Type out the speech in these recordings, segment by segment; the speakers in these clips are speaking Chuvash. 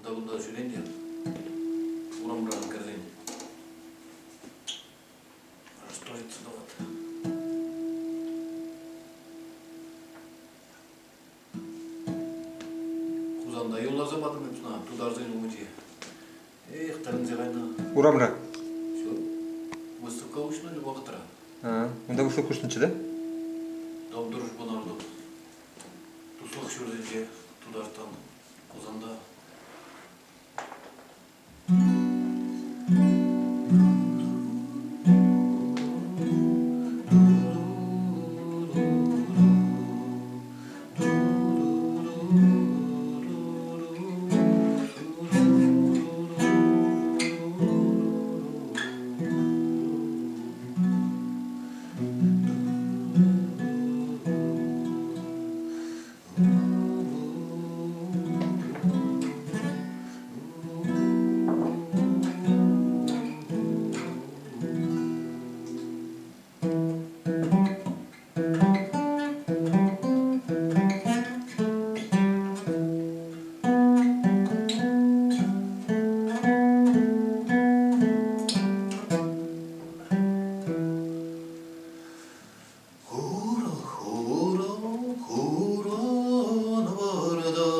Унта-кунта ҫӳрен те урамран кӗрсен расстроиться тӑвать. Хусанта юлласа патӑм эп сана тутарсен умӗнче. Эх, тӗлӗнсе кайнӑ. Урамра? Ҫук. Выставка уҫнӑ вӑхӑтра. Унта выставка уҫнӑччӗ да? Дом дружбы народов. Туслӑх ҫуртӗнче Тутарстан, Хусанта. Хура, хуран варта,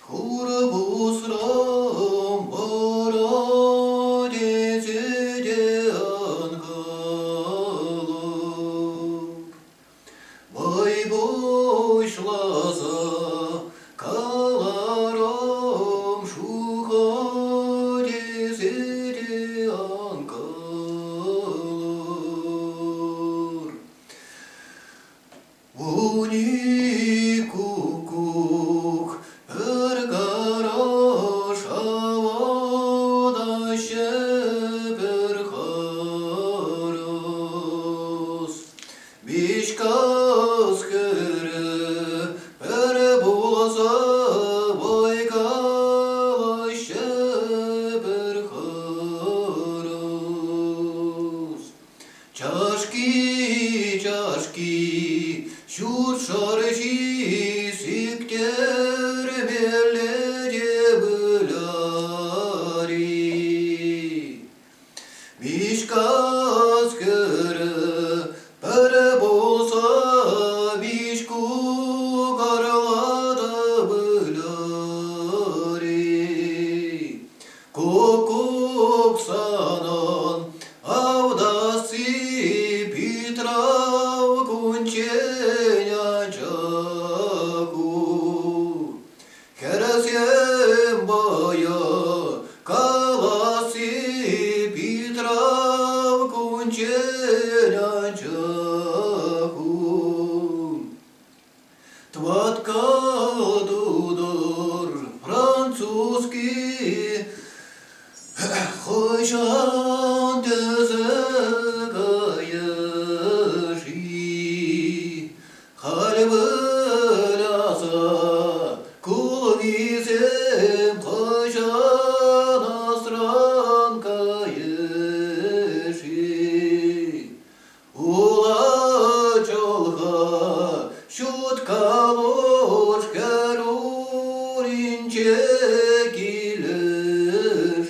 хура пусрам вара тесе те ан калӑр. Вӑй пуҫласа каларӑм шухӑ тесе те ан калӑр. Уни куккук пӗр караш авӑтаҫҫӗ пӗр хӑрӑс. Виҫкас хӗрӗ пӗр пулса вӑй калаҫҫӗ пӗр хӑрӑс. Чашки, чашки, ҫут шӑрҫи сиктермелле те выляри. Виҫкас хӗрӗ пӗр пулса виҫ кукарла та выляри. Куккук санӑн автасси Питрав кунччен ачаку. Хӗрсем вӑйӑ каласси Питрав кунччен ачаку. Тӑваткал тутӑр французский хӑҫан тӗсӗ кайӗ-ши? Халь выляса кулнисем хӑҫан асран кайӗ-ши? Ула чӑлха ҫут калуш хӗр уринче килӗшет.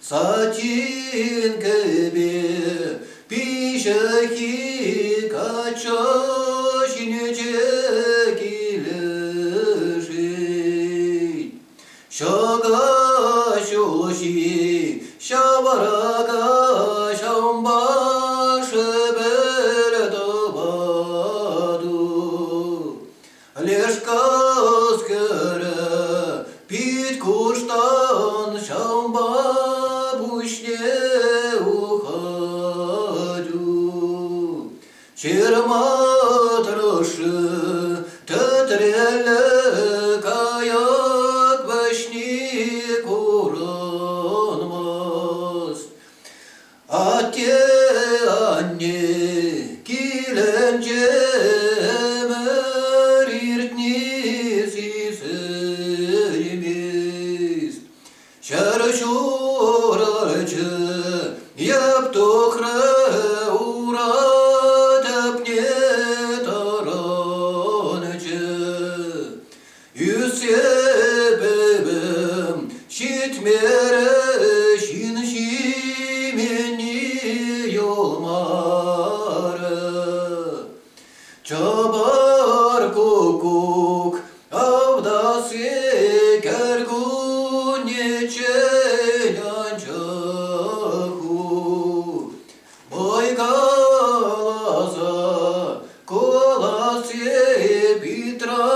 Сатин кӗпе пиҫӗхи каччӑ ҫинче килӗшет. Ҫӑка ҫулҫи ҫаврака ҫавӑнпа шӗпӗр тӑвату. Леш кӑскӑрӗ пит куштан ҫавӑнпа пуҫне ухатю. Ҫырма тӑрӑшшӗ тӗтреллӗ кайӑк вӗҫни курӑнмасть. Атте-анне килӗнче ӗмӗр иртни сисӗнмест. Ҫӗр ҫурӑлчӗ, йӗп тухрӗ ура тӗпне тӑрӑнчӗ. Ӳссе. Ҫитмерӗ ҫын ҫименни юлмарӗ. Чӑпар куккук автасси кӗркуннеччен анчах Мӑйкаласа куласси Питра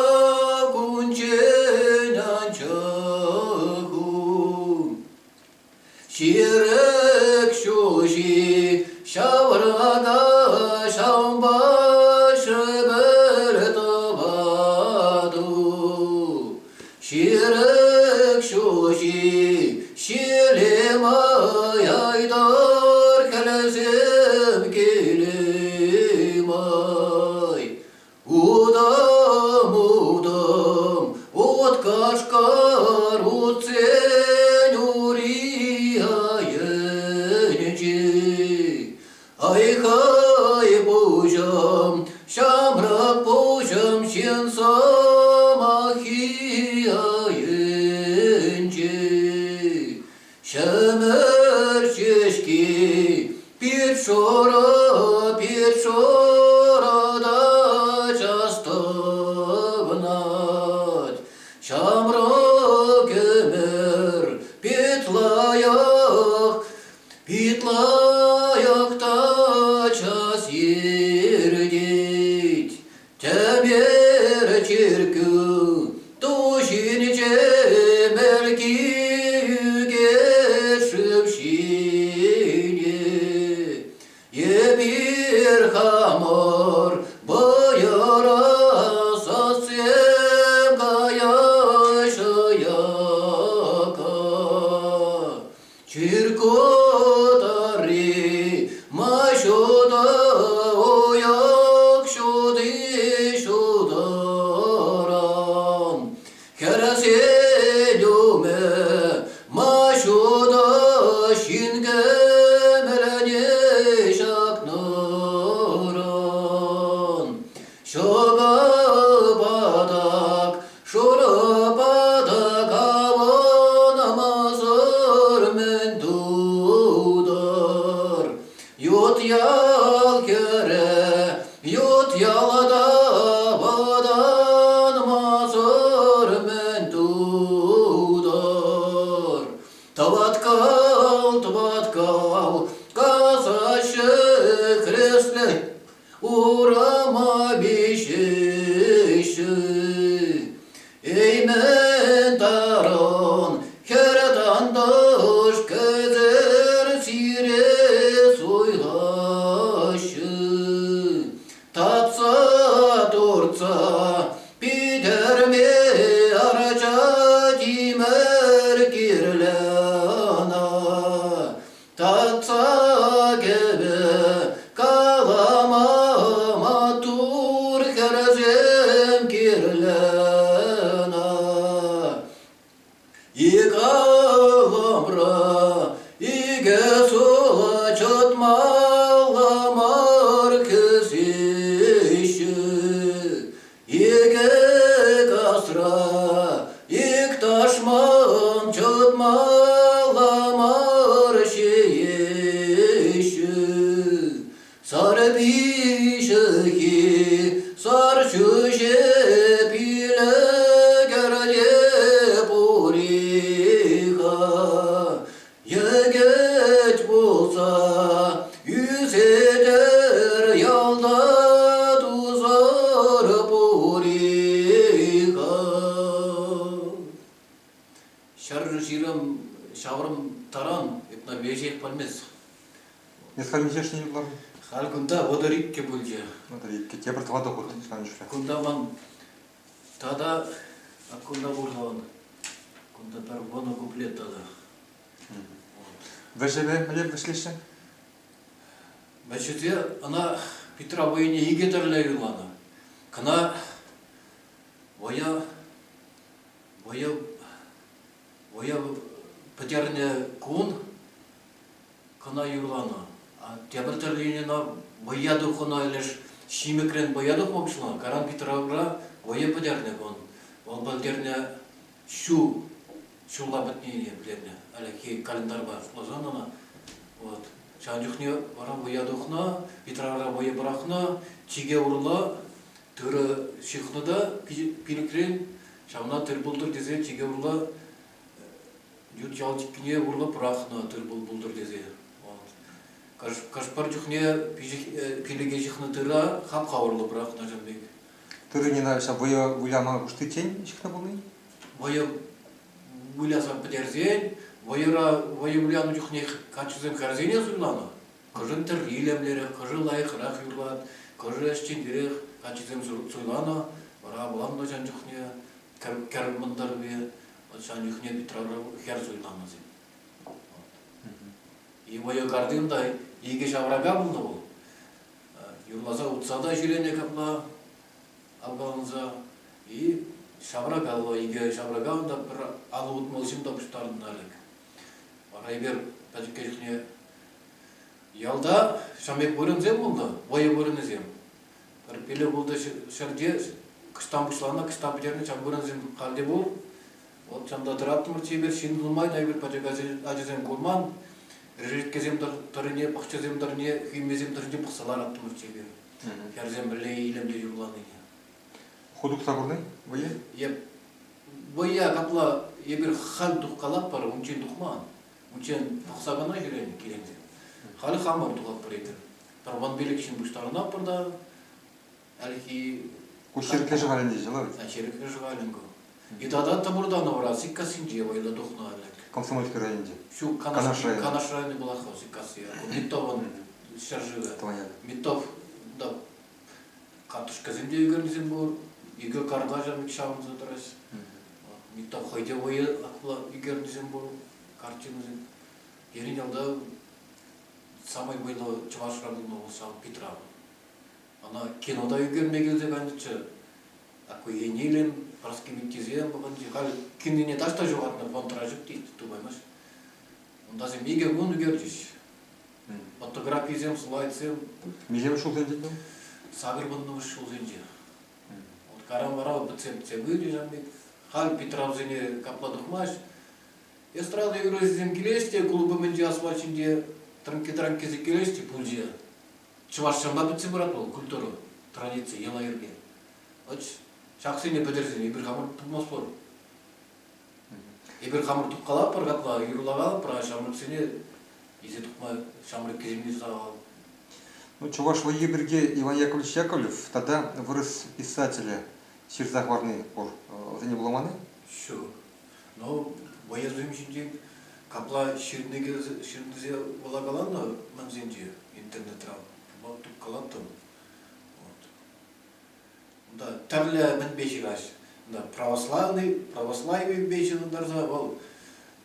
кунчен анчах Ҫирӗк ҫулҫи ҫаврака ҫавӑнпа ҫӑкӑр тӑвату. Ҫирӗк ҫулҫи ҫиле май айтӑр хӗлсем киле май. Утӑм, утӑм, ут кашкӑр утсен ури айӗнче. Ай-хай пуҫӑм, ҫамрӑк пуҫӑм ҫын сӑмаххи айӗнче. Ҫӗмӗр ҫеҫки пит шурӑ, пит шурӑ та час тӑвӑнать. Ҫамрӑк ӗмӗр пит лайӑх, пит лайӑх та час иртет. Тӗмер чиркӳ ту ҫинче мӗлки ӳкет шыв ҫине. Эпир хамӑр вӑйӑра сассем каяҫҫӗ яка. Чиркӳ тӑрри ма ҫутӑ уйӑх ҫути ҫутӑран. Хӗрсен умӗ ма ҫутӑ ҫын кӗмӗлне ҫакнӑран. Ҫӑкӑ патак, шурӑ патак авӑнмасӑр мӗн тутӑр? Ют ял хӗрӗ, ют ялта вӑтанмасӑр мӗн тутӑр? Тӑваткал, тӑваткал, касаҫҫӗ хресле Урама виҫеҫҫӗ. Эй, мӗн таран, хӗр тантӑш кӗтер сире суйлаҫҫӗ. Тапса туртса питӗрме арча тимӗр кирлӗ ӑна. Татса кӗвӗ калама маттур хӗрсем кирлӗ ӑна. Ик алӑмра икӗ сула чӑтмалла мар кӗсеҫҫӗ. Икӗ касра ик ташман чӑтмалла мар ҫиеҫҫӗ. Сар пиҫӗхи, сар ҫӳҫе пилӗк эрне пур-и-ха? Йӗкӗт пулса ӳсетӗр ялта тусӑр пур-и-ха? Ҫӗр ҫаврӑм таран этна веҫех пӗлмест. Эс халь миҫешне юрларӑн? Халь кунта 32 пулчӗ. 32. Тепӗр тӑватӑ хут сан чухлӗ. Кунта ман тата кунта пур-ха Кунта пӗр вунӑ куплет тата. Вӗҫӗпе мӗнле вӗҫлеҫҫӗ? Вӗҫӗте ӑна Петра вӑйне икӗ тӗрлӗ юрланӑ. Кӑна вӑя вӑя вӑя пӗтернӗ кун кӑна юрланӑ. А тепӗр тӗрлине ӑна вӑййа тухнӑ леш ҫимӗкрен вӑййа тухма пуҫланӑ. Каран Петровра вӑйӑ пӗтернӗ кун. Вӑл пӗлтернӗ ҫу. Ҫулла пӗтнине пӗлтернӗ. Ӗлӗкхи календарьпа шутласан ӑна. Вот. Ҫавӑн чухне вара вӑя тухнӑ, Питравра вӑйӑ пӑрахнӑ, чике урлӑ тырӑ ҫыхнӑ та пилӗкрен ҫавна тыр пултӑр тесе чике урлӑ ют ял чиккине урлӑ пӑрахнӑ тыр-пул пултӑр тесе. Вот. Кӑшпӗр чухне пилӗке ҫыхнӑ тыра хапха урлӑ пӑрахнӑ ҫав пек. Тыррине ҫав вӑйӑ выляма пуҫличчен ҫыхнӑ пулни? Вӑйӑ выляса пӗтерсен, вӑйӑра вӑйӑ вылянӑ чухнех каччӑсем хӗрсене суйланӑ. Кӑшӑн тӗрри илемлӗрех, кӑшӑ лайӑхрах юрлать, кӑшӑ ӗҫчентерех каччӑсем суйланӑ. Вара авланнӑ ҫав чухне кӗр мӑнтӑрпе, ҫав чухне Петровра хӗр суйланӑ-сем. И вӑйӑ картин та икӗ ҫаврака пулнӑ вӑл. Юрласа утса та ҫӳренӗ капла авкаланса. И ҫавракаллӑ икӗ ҫаврака унта пӗр 50-60 ҫын та пуҫтарӑннӑ ӗлӗк. Вара эпир пӗчӗккӗ чухне ялта ҫав пек вырӑнсем пулнӑ, вӑйӑ вырӑнӗсем. Пӗр пилӗк-ултӑ ҫӗрте кӑштан пуҫланӑ, кӑштан пӗтернӗ ҫав вырӑнсем халь те пур. Вот ҫавӑнта тӑраттӑмӑрччӗ эпир, ҫын нумай та эпир пӗчӗк ачасем курман. Решеткесем тӑррине, пахчасем тӑррине, хӳмесем тӑррине пӑхса лараттӑмӑрччӗ эпир. Хӗрсем пӗрле илемлӗ юрланине. Ху тухса курни вӑйӑ? Эп вӑййа капла эпир халь тухкалатпӑр, унччен тухман. Унччен пӑхса кӑна ҫӳренӗ киленсе. Халь хамӑр тухатпӑр эпир. Пӗр 15 ҫын пуҫтарӑнатпӑр та ӗлӗкхи Ку Ҫирӗклӗ Шӑхалӗнче ҫӑла вӗт? Ҫирӗклӗ Шӑхалӗн ку. И тата Тӑпӑртан вара Сиккассинче вӑйлӑ тухнӑ ӗлӗк. Комсомольски районӗнче. Ҫук, Канаш, районӗ. Канаш районӗ пулать-ха Сиккасси. Миттовӑн ҫӗршывӗ. Миттов да карточкӑсем те ӳкернисем пур. Икӗ карта ҫавӑнса тӑраҫ. Миттов хӑй те вӑйӑ ӳкернисем пур, картинӑсем. Пирӗн ялта самый вӑйлӑ чӑвашра пулнӑ вӑл ҫав Питрав. Ӑна кино та ӳкерме килсе кайнӑччӗ. Такой Енилин, Праски Виттисем пӑхӑнчӗ. Халь кинине таҫта ҫухатнӑ, фондра ҫук тет, тупаймасть. Унтасем икӗ кун ӳкерчӗҫ. Фотографисем, слайдсем. Миҫемӗш ҫулсенче вӑл? 80-мӗш ҫулсенче. Вот каран вара пӗтсе пӗтсе пычӗ ҫав пек. Халь Питравсене капла тухмасть. Эстрада юрӑҫисем килеҫ те клуб умӗнче асфальт ҫинче трӑнкки-транкки сиккелеҫ те пулчӗ. Чӑваш ҫавна пӗтсе пырать вӑл, культура, традици, йӑла-йӗрке. Вӑт ҫаксене пӗтерсен эпир хамӑр пулмастпӑр. Эпир хамӑр тухкалатпӑр капла, юрлакалатпӑр, а ҫамрӑксене илсе тухма ҫамрӑккисем те сахал. Ну, чӑваш вӑййи пирки Иван Яковлевич Яковлев тата вырӑс писателӗ ҫырса хӑварни пур. Вӗсене вуламан-и? Ҫук. Ну, вӑйӑсем ҫинчен капла ҫырнисе вулакаланӑ мансенче интернетра тупкалаттӑм. Вот. Унта тӗрлӗ мӗнпе ҫыраҫ. Унта православный, православипе ҫыхӑнтарса вӑл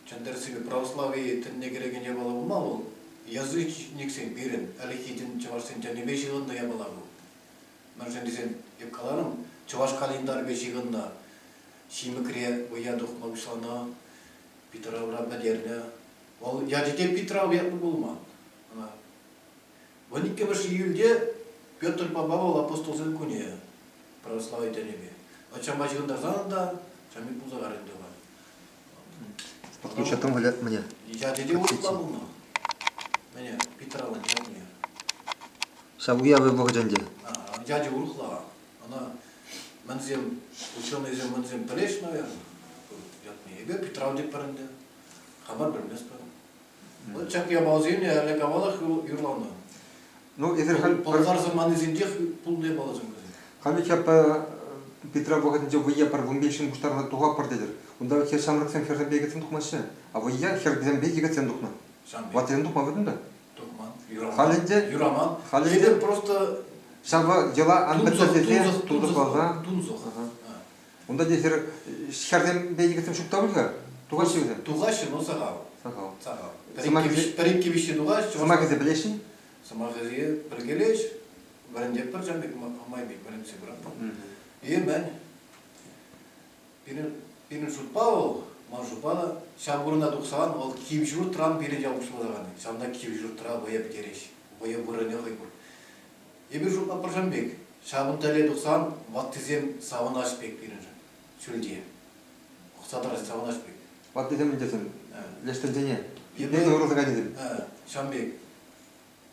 чӑн православи тӗнне кӗрекен япала пулма вӑл язычниксен пирӗн ӗлӗкхи тӗн чӑвашсен тӗнӗпе ҫыхӑннӑ япала ку. Мӗншӗн тесен, эп каларӑм, чӑваш календарӗпе ҫыхӑннӑ Ҫимӗкре вӑййа тухма пуҫланӑ, Питравра пӗтернӗ. Вӑл ячӗ те Питрав ятлӑ пулман. Ӑна 12 июльте Петр Павел апостолсен кунӗ православи тӗнӗпе. Ачама ҫыхӑнтарсан та ҫамик пулса карӗ ӗнтӗ вӑл. Подключатым говорят мне. Ячӗ те урӑхла пулнӑ. Мӗне, Питравӑн ятне. Ҫав уявӗ вӑхӑтӗнче. Ячӗ урӑхла. Ӑна мӗнсем, ученӑйсем мӗнсем пӗлеҫ, наверное, ятне. Эпир Питрав тетпӗр ӗнтӗ. Хамӑр пӗлместпӗр. Вот ҫак япаласене ӗлӗк-авалах юрланӑ. Ну, эсир халь... Пӑлхар саманисенчех пулнӑ япаласем вӗсем. Халь ведь Питрав вӑхӑтӗнче вӑййа пӗр 15 ҫын пуҫтарӑнса тухатпӑр тетӗр. Унта хӗр ҫамрӑксем хӗрсемпе йӗкӗтсем тухмаҫҫӗ, а вӑййа хӗрсемпе йӗкӗтсем тухнӑ. Ваттисем тухма вырӑнта. Тухман. Юраман. Халь ӗнтӗ... Юраман. Халь ӗнтӗ... Эпир просто... Ҫавӑ йӑла ан пӗттӗр тесе тунсӑхласа... Тунсӑх. Унта те хӗр хӗрсемпе йӗкӗтсем ҫук та пуль-ха? Тухаҫҫӗ вӗсем? Тухаҫҫӗ, но сахал. Сахал. Сахал. Пӗр-иккӗ виҫҫӗ тухаҫҫӗ. Сӑмахӗсем пӗлеҫҫӗ? Сӑмахӗсене пӗлкелеҫ. Вӗрентетпӗр ҫав пек май пек вӗрентсе пыратпӑр. И мӗн? Пирӗн шутпа вӑл, ман шутпа, ҫав вырӑна тухсан вӑл кив-ҫуртран пирӗн ял пуҫласа кайнӑ. Ҫавна кив-ҫуртра вӑйӑ пӗтереҫ. Вӑйӑ вырӑнӗ хӑй пур. Эпир шутлатпӑр пек, ҫавӑн тӗле тухсан ваттисем савӑнаҫ пек пирӗншӗн, ҫӳлте. Пӑхса тӑраҫ савӑнаҫ пек. Ваттисем тесен, леш тӗнчене. Эпӗ урӑлса кайнисем. Ҫавӑн пек.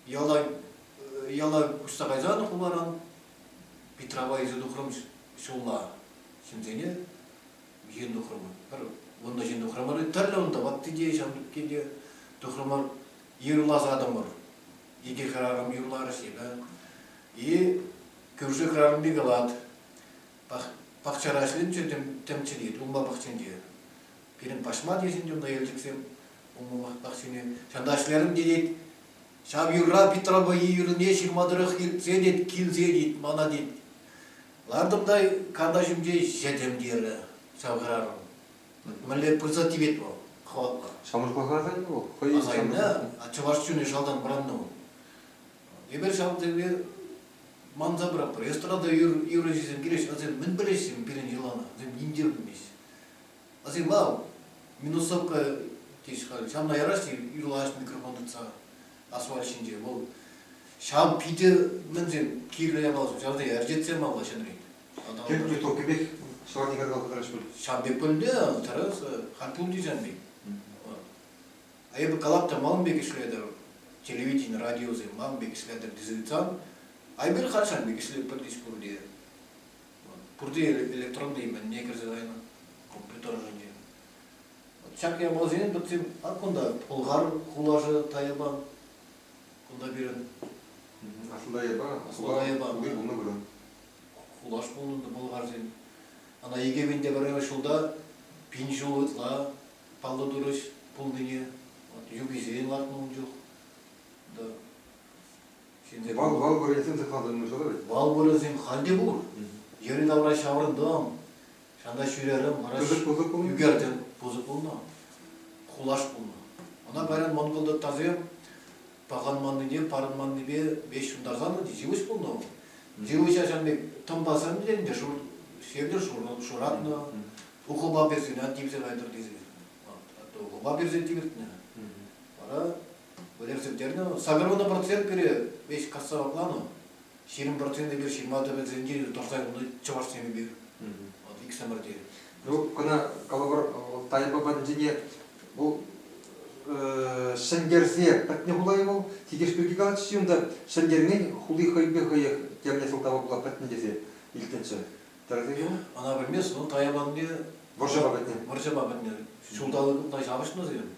Яла, яла куҫса кайсан хуларан Питрава илсе тухрӑм ҫулла ҫынсене. Ҫын тухрӑмӑр. Пӗр вуннӑ ҫын тухрӑмӑр. Тӗрлӗ унта ватти те, ҫамрӑкки те тухрӑмӑр. Юрласа тӑмӑр. Икӗ хӗрарӑм юрларӗҫ эпӗ. И кӳршӗ хӗрарӑмпе калать. Пахчара ӗҫленчӗ тӗмччӗ улма пахчинче. Пирӗн паҫма тесен унта Елчӗксем улма пахчине. Ҫавӑнта ӗҫлерӗм тет. Ҫав юрра Питрава юррине ҫырма тӑрӑх иртсе тет, килсе тет, мана тет. Лартӑм та карта ҫумӗнче йӗтӗм терӗ ҫав хӗрарӑм. Мӗнле пырса тивет вӑл хӑватлӑ. Ҫамрӑклӑха аса илнӗ вӑл. Хӑй Аса илнӗ, чӑваш чунӗ шалтан вӑраннӑ вӑл. Эпир ҫав тӗле манса пыратпӑр. Эстрада юрӑҫисем килеҫҫӗ, вӗсем мӗн пӗлеҫҫӗ пирӗн йӑлана? Вӗсем ним те пӗлмеҫҫӗ. Вӗсем мал минусовка теҫ халь. Ҫавна яраҫҫӗ юрлаҫ микрофон тытса асфальт ҫинче. Вӑл ҫав питӗ мӗнсем кирлӗ япаласем, ҫавсене ӗрчетсе малла ҫӗнӗрен. Кирпӗч ҫӑварне кӑркӑл тӑрӑш пуль. Ҫав пек пуль тӗрӗс, халь пулчӗ ҫав пек. А эпӗ калап та ман пек ӗҫлетӗр, телевидени, радиосем ман пек ӗҫлетӗр тесе ыйтсан, айпир халь ҫав пек ӗҫлетпӗр теҫ пурте. Пурте электронный мӗнне кӗрсе кайнӑ, компьютер ӑшӗнче. Ҫак япаласене пӗтсем, а кунта Пӑлхар хулашӗ Таяпа, кунта пирӗн Аслӑ Таяпа, Аслӑ Таяпа. Хули пулнӑ вырӑн. Хулаш пулнӑ пӑлхарсен. Ӑна 2001 ҫулта пин ҫул ытла паллӑ турӗҫ пулнине. Вот юписен лартнӑ ун чух. Да. Ҫынсем Вал, вал вырӑнӗсем сыхланса юлнӑ вӗт? Вал вырӑнсем халь те пур. Йӗри-тавра ҫаврӑнтӑм. Ҫавна ҫӳрерӗм, вара Пысӑк пысӑк пулнӑ? ӳкертӗм. Пысӑк пулнӑ. Хулаш пулнӑ. Ӑна кайран монголтаттарсем паханманнине, парӑнманнипе веҫ ҫунтарсан йывӑҫ пулнӑ вӑл. Йывӑҫа ҫавӑн пек тӑмпа сӗрнӗ те шур, ҫевтер шуратнӑ, ухӑпа персен ан тивсе кайтӑр тесе. Ухӑпа персе тивертнӗ. Вара вӗлерсе пӗтернӗ. 80% пире веҫ касса вакланӑ. 20% эпир ҫырма тӗпӗсенче тӑрса юлнӑ чӑвашсем эпир. Вот иксӗмӗр те. Ну, кӑна калӑпӑр, Тайпа патӗнчене вӑл ҫӗнтерсе пӗтнӗ хула-и вӑл? Тикеш пирки калатчӗ унта ҫӗнтермен хули хӑйпе хӑех темле сӑлтава пула пӗтнӗ тесе илтнӗччӗ. Тӗрӗсех-и вӑл? Ӑна пӗлмест, но Тайванне Вӑрҫӑпа пӗтнӗ. Вӑрҫӑпа пӗтнӗ. Ҫулталӑк ытла ҫапӑҫнӑ-сем.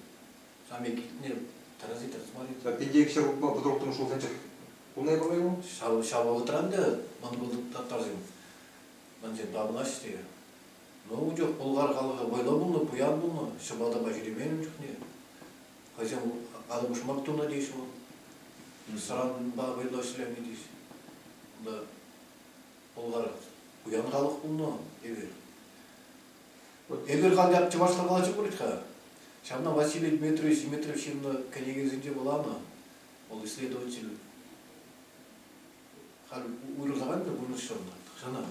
Сан пек илтнӗ тӗрӗс-и, тӗрӗс мар-и? 1236 ҫулсенчех пулнӑ-и вӑл? Ҫав, ҫав вӑхӑтра ӗнтӗ монгол татарсем мӗнсем тапӑнаҫҫӗ те. Ну, ун чух пӑлхар халӑхӗ вӑйлӑ пулнӑ, пуян пулнӑ, ҫӑпатапа ҫӳремен ун чухне. Хӑйсем атӑ-пушмак тунӑ теҫ вӑл. Сӑранпа вӑйлӑ ӗҫленӗ теҫ. Унта пӑлхар пуян халӑх пулнӑ эпир. Эпир халь чӑвашла калаҫу пулать-ха. Ҫавна Василий Дмитриевич Дмитриев ҫырнӑ кӗнекесенче вуланӑ. Вӑл исследователь. Халь уйрӑлса кайнӑ пурнӑҫ ҫӑлнӑ. Тахҫанах.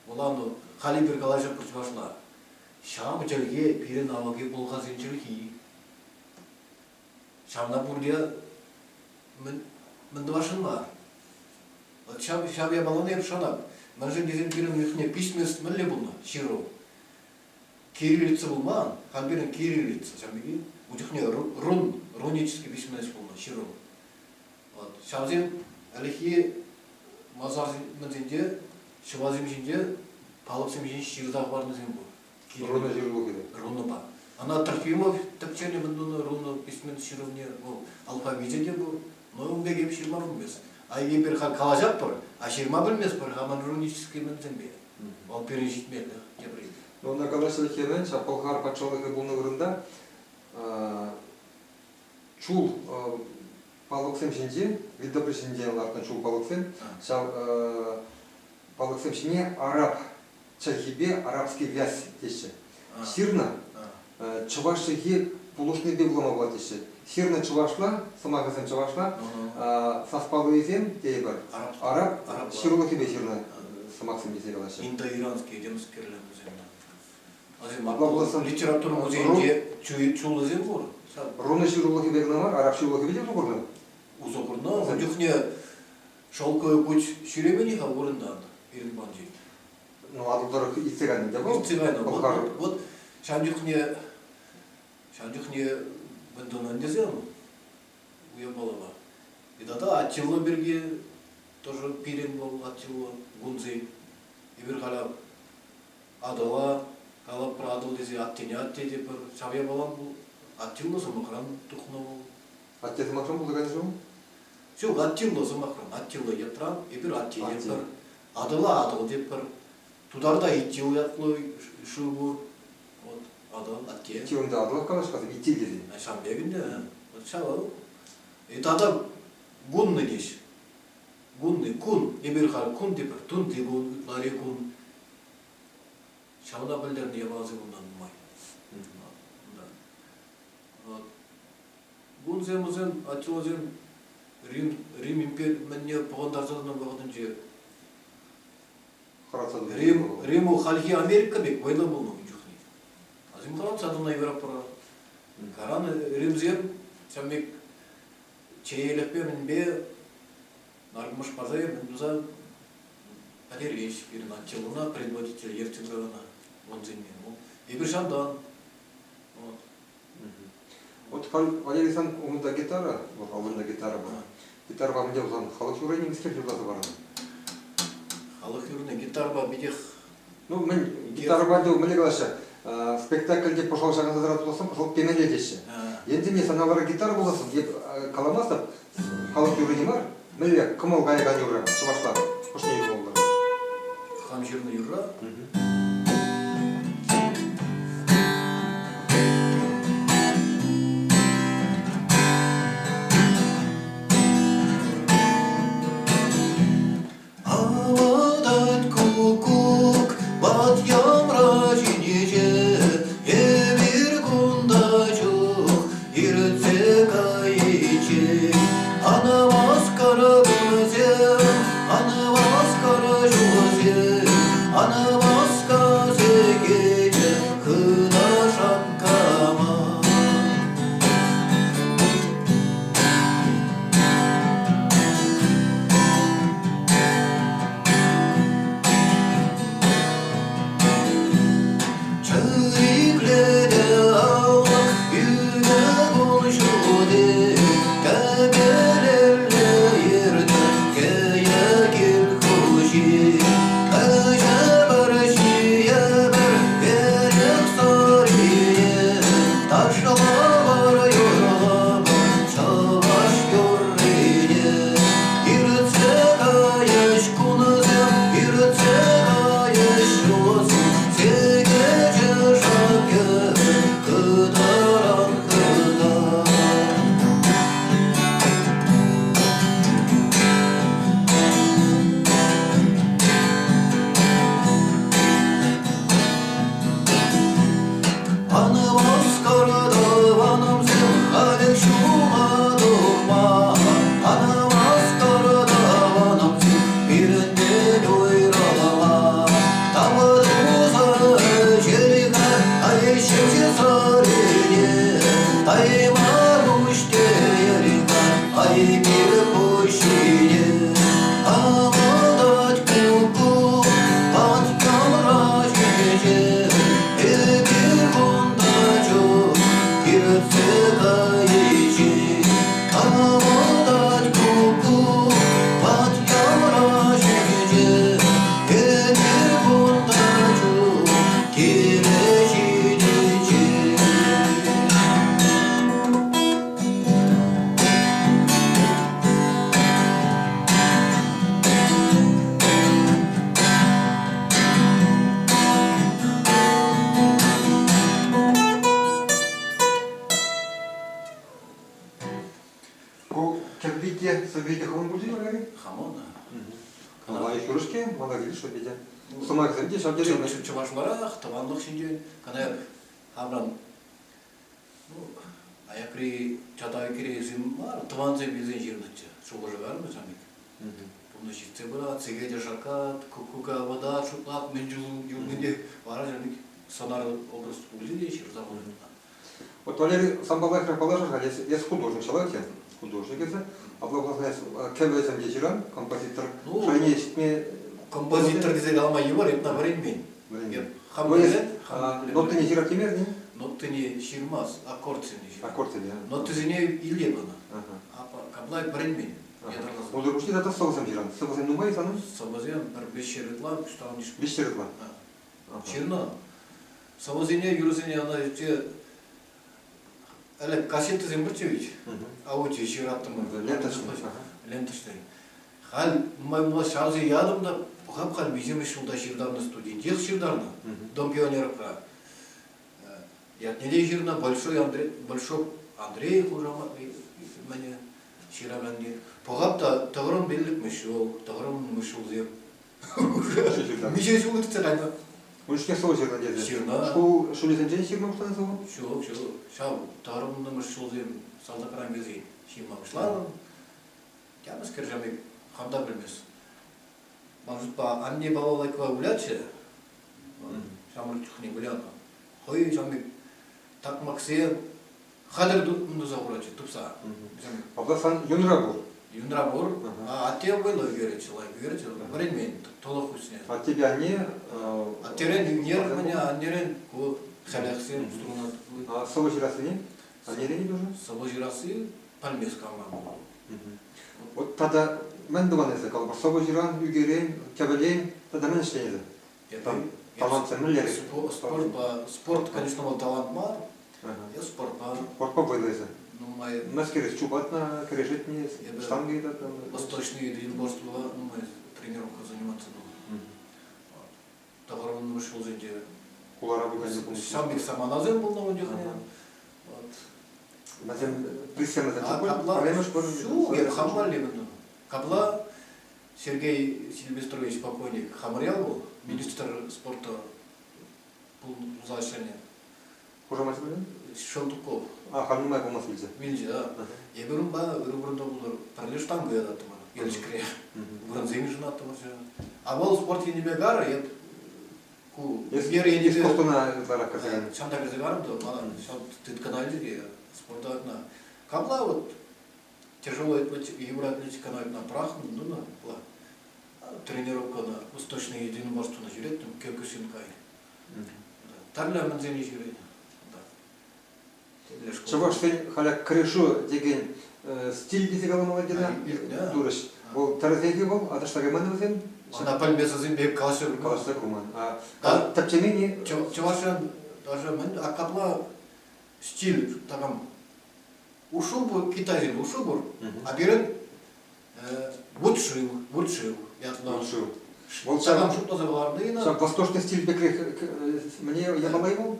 Вуланӑ. Халь эпир калаҫатпӑр чӑвашла. Ҫав чӗлхе пирӗн авалхи пӑлхарсен чӗлхи. Ҫавна пурте мӗн, мӗн тӑвасшӑн мар. Вот ҫав, ҫав япалана эп шанап. Мӗншӗн тесен пирӗн ӳхне письменность мӗнле пулнӑ ҫыру. Кириллица пулман, халь пирӗн кириллица ҫав пирки. Ун чухне рун, рунический письменность пулнӑ ҫыру. Вот. Ҫавсем ӗлӗкхи масарсенче, ҫӑвасем ҫинче палӑксем ҫинче ҫырса хӑварнисем пур. Руна ҫырулӑхӗ. Рунӑпа. Ӑна Трофимов тӗпченӗ мӗн тунӑ рунӑ письмен ҫырӑвне, вӑл алфавичӗ те пур, но ун пек эп ҫырма пӗлмест. А эпир халь калаҫатпӑр, а ҫырма пӗлместпӗр хамӑн рунический мӗнсемпе. Вӑл пирӗн ҫитмеллӗх тепри. Ну, ӑна калаҫса хӗвен ҫав Пӑлхар патшалӑхӗ пулнӑ вырӑнта чул палӑксем ҫинче, вилтӑпри ҫинче лартнӑ чул палӑксем, ҫав палӑксем ҫине араб чӗлхипе арабский вязь теҫҫӗ. Ҫырнӑ чӑваш чӗлхи пулӑшнипе вулама пулать теҫҫӗ. Ҫырнӑ чӑвашла, сӑмахӗсем чӑвашла, саспаллисем тейӗпӗр, араб ҫырулӑхӗпе ҫырнӑ сӑмахсем тесе калаҫҫӗ. Индоиранские темскерле вӗсем. Апла пулсан литература музейӗнче чуллӑсем пур. Руна ҫырулӑхӗпе кӑна мар, араб ҫырулӑхӗпе те усӑ курнӑ. Усӑ курнӑ. Ун чухне шелковый путь ҫӳремен-и-ха вырӑнтан пирӗн панчи? Ну, Атӑл тӑрӑх иртсе кайнӑ те вӑл. Иртсе кайнӑ. Вот, вот ҫавӑн чухне. Ҫавӑн чухне мӗн тунӑ ӗнтӗсем уявпалапа. И тата Аттила пирки тоже пирӗн вӑл Аттила гунсен. Эпир халь Атӑла калӑпӑр, Атӑл тесе аттене атте тепӗр. Ҫав япалан Аттила сӑмахран тухнӑ вӑл. Атте сӑмахран пултаракан-ши? Ҫук, Аттила сӑмахран, Аттила ятран эпир атте тетпӗр. Атӑла Атӑл тетпӗр. Тутарта Итил ятлӑ шыв пур. Вот, Атӑл, атте. Итил ӗнтӗ Атӑлах калаҫ-ха, Итил тесен. Ҫавӑн пек ӗнтӗ. Вот ҫавӑ. И тата гуннӑ теҫ. Гунны, кун. Эпир халь кун тепӗр, тунти кун, ытлари кун. Ҫавна пӗлтернӗ япаласем унтан нумай. Вот. Гунсем вӗсем, Аттиласем Рим, Рим импери мӗнне пӑхӑнтарса тӑнӑ вӑхӑтӗнче Рим, Риму хальхи Америка пек вӑйлӑ пулнӑ ун чухне. Асем хӑратса тӑнӑ Европӑра. Каран римсем ҫав пек чеелӗхпе мӗнпе наркӑмӑш парса мӗн туса пӗтереҫ пирӗн Аттилӑна предводитель ертсе пыракана гунсене. Эпир ҫавтан. Вот. Вот халь Валерий сан умӑнта гитара, вот аллында гитара бар. Гитарӑпа мӗнле пулсан халӑх юррине мӗскер юрласа парӑн? Халӑх юррине гитарӑпа питех Ну, мӗн гитарӑпа ӗнтӗ мӗнле калаҫҫӗ? Спектакльте пӑшал ҫакӑнса тӑрать пулсан пӑшал пемелле теҫҫӗ. Енчен сана вара гитара пулсассӑн эп каламастӑп, халӑх юррине мар, мӗнле кӑмӑл каякан юрра чӑвашла хӑшне юрламалла? Хам ҫырнӑ юрра? Авӑтать куккук ват йӑмра ҫинче, эпир кунта чух иртсе кайиччен. Анмаскӑр кунсем, анмаскӑр ҫулсем, анмаска сехечӗ хытӑ шаккама. Чӗриклетӗ алӑк ӳнӗ кун ҫути, Тӗпелелле иртӗ кӗйӗ кил хуҫи. Ӗҫӗпӗр, ҫийӗпӗр эрех сӑрине, Ташлӑпӑр, юрлӑпӑр чӑваш юррине. Иртсе кайӗҫ кунсем, иртсе кайӗҫ ҫулсем, Сехечӗ шаккӗ хытӑран хытар. Анмаскӑр тӑванӑмсем халех ҫула тухма. Анмаскӑр тӑванӑмсем пирӗнтен уйрӑлма. Тавӑруса ӗҫелӗхе ай ҫемҫе сӑрине, Тайма пуҫ теерӗ-ха ай кил хуҫине. Авӑтать куккук патьямра ҫеҫе, Эпир кунта чух иртсе кайиччен. Авӑтать куккук патьямра ҫеҫе, Эпир кунта чух киле ҫитиччен. Ку кӗвви те, сӑвви те хӑвӑн пулчӗ Валерий? Хамӑн. Лайӑх юрӑ-ҫке, мана килӗшрӗ питӗ. Сӑмахӗсем те ҫав тери. Чӑвашларах тӑванлӑх ҫинчен кана хамран Ну, аякри чатайкирисем мар, тӑвансем килсен ҫырнӑччӗ. Шухӑша карнӑ ҫав пек. Пурнӑҫ иртсе пырать, сехете шаккат, куккука ватать, шутлать, мӗн юлнине вара ҫав пек сӑнар образ пулчӗ те ҫырса хунӑ. Вот, Валерий, санпа лайӑхрах паллашар-ха. Эс, эс художник ҫалать художник эсӗ. Апла пулсан эс кӗвӗсем те ҫыран, композитор Ну, шайне ҫитме композитор тесе калама йывӑр, эп на вӗренмен. Вӗренмен. Эп Хам пӗлет, хам пӗлет. Нотине ҫырать темерӗн-и? Нотине ҫырмас, аккордсене ҫырать. Аккордсене. Нотисене илет ӑна. Капла вӗренмен. Ятарласа. Унсӑр пуҫне тата сӑвӑсем ҫыран. Сӑвӑсем нумай санӑн? Сӑвӑсем пӗр 500 ытла, пуҫтарӑнӗҫ. 500 ытла? Ҫырнӑ. Сӑвӑсене, юрӑсене ӑна ӗлӗк кассетӑсем пурччӗ ведь. Аудио ҫыраттӑмӑр. Ленточный. Ленточный. Халь нумай пулмасть ҫавсем ятӑм та пӑхап халь миҫемӗш ҫулта ҫыртарнӑ студентех ҫыртарнӑ Дом пионеровра. Ятне те ҫырнӑ Большой Андрей, Большой Андрей хушамат мӗне ҫыраканни. Пӑхап та тӑхӑрӑн пиллӗкмӗш ҫул, тӑхӑрӑнмӗш ҫулсем. Миҫе ҫул иртсе кайнӑ? Ун чухне сӑвӑ ҫырнӑ тесе. Ҫырнӑ. Шкул ҫулӗсенчен ҫырма пуҫланӑ сӑвӑ? Ҫук, ҫук. Ҫав тӑхӑрӑнмӗш ҫулсем салтакран килсен ҫырма пуҫларӑм. Темӗскер ҫав пек хам та пӗлмес. Ман шутпа, анне балалайкӑпа вылятчӗ. Ҫамрӑк чухне вылянӑ. Хӑй ҫав пек такмаксем хатӗр туса хуратчӗ, тупса. Апла сан юнра пур? Юнра пур. А атте вӑйлӑ ӳкеретчӗ, лайӑх ӳкеретчӗ. Вӗренмен, тӑлӑх хутне. Аттепе анне... Аттерен ӳнер мӗне, аннерен ку хӗлӗхсем струна. Сӑвӑ ҫырассине? Аннерен тоже? Сӑвӑ ҫырасси пӗлмест кама. Вот тата мӗн тӑван эсӗ? Калӑпӑр, сӑвӑ ҫыран, ӳкерен, тӗвӗлен тата мӗн ӗҫлен эсӗ? Там талантсем мӗнлерех? Спортпа, спорт, конечно, вӑл талант мар. Я спортпа. Спортпа вӑйлӑ эсӗ. Нумай. Мӗскер чупатна, кӗрешетне, штанга йӑтатна? Восточный единоборство нумай тренировка заниматься было. Тӑхӑрвуннӑмӗш ҫулсенче. Хулара пулнӑ пулнӑ. Ҫав пек саманасем пулнӑ ун чухне. Вот. Вӗсем присемӗсем пӗрремӗш пур. Ҫук, эп хам валли мӗн Капла Сергей Сильвестрович покойник хамӑрял вӑл, министр спорта пулса ӗҫленӗ. Хушамачӗ мӗн? Шелтуков. А, халь нумай пулмасть вилчӗ. Вилчӗ, да. Эпир унпа ырӑ вырӑнта пулнӑ. Пӗрле штанга ятаттӑмӑр Елчӗкре. Вырӑнсем йышӑнаттӑмӑр. А вӑл спорт енӗпе карӑ, эп ку ӳнер енӗпе... Искусствӑна ытларах кӗрсе кайнӑ. Ҫавна кӗрсе карӑм та, мана ҫав тыткӑна илчӗ те спорта одна. Капла вот тяжелая атлетика, йывӑр атлетикӑна одна пӑрахнӑ, ну, на, тренировкӑна восточное единоборствона ҫӳреттӗм, Кёкусинкай. Тӗрлӗ мӗнсене ҫӳренӗ. Чӑвашсен халӗ кӗрешӳ текен стиль тесе каламалла тенӗ турӗҫ. Вӑл тӗрӗсех-и вӑл? Аташса кайман вӗсем? Ӑна пӗлмесӗсем пек калаҫса курман. Калаҫса курман. Тӗпчемен-и? Чӑвашран даже мӗн, а капла стиль такам ушу пур, китайсен ушу пур, а пирӗн вут-шыв, вут-шыв ятлӑ. Вут-шыв. Вӑл Такам шутласа кӑларнӑ-и Ҫав восточный стиль пекрех мӗне япала-и вӑл?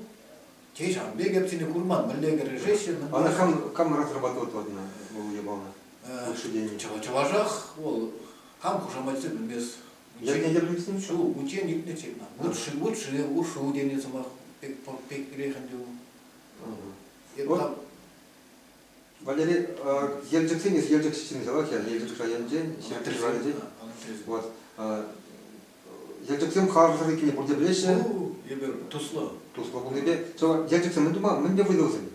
Те ҫавӑн пек эпсене курман, мӗнле кӗрешеҫҫӗ. Ана кам, кам разрабатывать ладно вӑл япалана? Лучше день. Чӑвашах вӑл кам хушаматсем пӗлмес. Ятне те пӗлместӗн? Ҫу, унччен илтнӗччӗ ӑна. Лучше, лучше, ушу тенӗ сӑмах пек пекрех ӗнтӗ вӑл. Валерий, Елчӗксен эс Елчӗк ҫынни салах я, Елчӗк районӗнчен, Ҫӗрпӳ районӗнчен. Вот. Елчӗксем харсӑр иккенне пурте пӗлеҫҫӗ. Эпир туслӑ. Туслӑ пулнипе. Елчӗксем мӗн тума, мӗнпе вӑйлӑ вӗсем?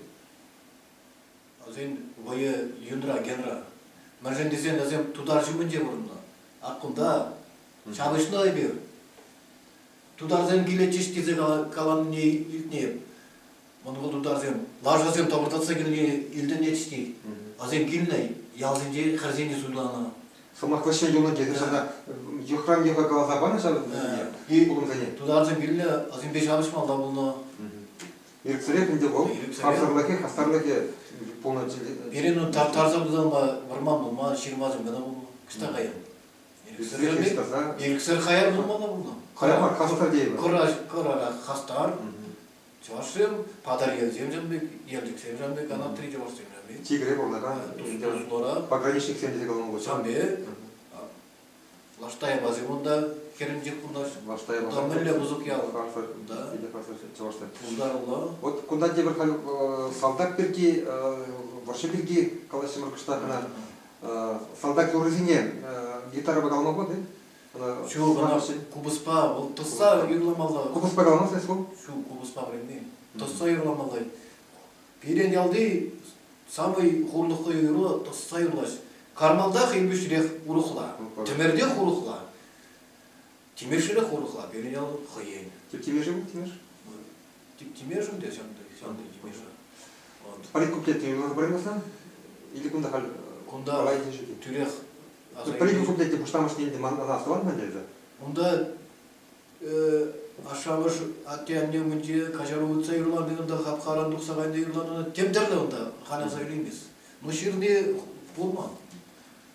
Вӗсен вӑйӗ юнра, генра. Мӗншӗн тесен вӗсем тутар ҫумӗнче пурӑннӑ. Ак кунта ҫапӑҫнӑ эпир. Тутарсем килетчӗҫ тесе каланине илтнӗ эп. Монгол тутарсем лашасем тӑпӑртатса килни илтӗнет тет. Вӗсем килнӗ, ялсенче хӗрсене суйланӑ. Сӑмах вӗҫҫӗн юлнӑ тесе ҫавна йӑхран йӑха каласа панӑ ҫав пулӑмсене. Тутарсем килнӗ, вӗсемпе ҫапӑҫмалла пулнӑ. Ирӗксӗрех ӗнтӗ вӑл харсӑрлӑхӗ, хастарлӑхӗ пулнӑ. Пирӗн тарса пулсан вӑрман пулман, ҫырмасем кӑна пулнӑ. Кӑшта каян. Ирӗксӗр хаяр пулмалла пулнӑ. Хаяр мар, хастар тейӗпӗр. Кӑрарах хастар. Чӑвашсем, Патӑрьелсем ҫавӑн пек, Елчӗксем ҫавӑн пек, анатри чӑвашсем ҫавӑн пек. Чикӗре пурӑнакан туслӑра. Пограничниксем тесе калама пулать. Ҫавӑн пек. Лаштаяпасем унта хӗрӗнчех пурӑнаҫҫӗ. Лаштаяпасем. Унта мӗнле пысӑк ял. Харсӑр, Да. питӗ харсӑр чӑвашсем. Пултаруллӑ. Вот кунта тепӗр халь салтак пирки, вӑрҫӑ пирки калаҫрӑмӑр кӑштах кӑна. Салтак юррисене гитарӑпа калама пулать-и? Ҫук, ӑна купӑспа, вӑл тӑсса юрламалла. Купӑспа каламасть эс вӑл? Ҫук, купӑспа вӗренмен. Тӑсса юрламалла. Пирӗн ялти самый хурлӑхлӑ юрӑ тӑсса юрлаҫ. Кармалтах Илпӳҫрех урӑхла, Тӗмертех урӑхла. Тимешре хурӑхла, пирӗн ял хӑйӗн. Тип Тимеше вӑл Тимеш? Тип Тимешӗн те ҫанти Тимеше. Политкуплет юрласа пыраймасан? Или кунта халь Кунта тӳрех Политкуплете пуҫламӑшне ӗнтӗ ман ӑна астӑван ӗнтӗ. Унта ашшӗ-амӑш атте-анне умӗнче каҫару ыйтса юрлани унта хапхаран тухса кайнӑ юрлани тем тӗрлӗ унта халь аса илеймест. Ну ҫырни пулман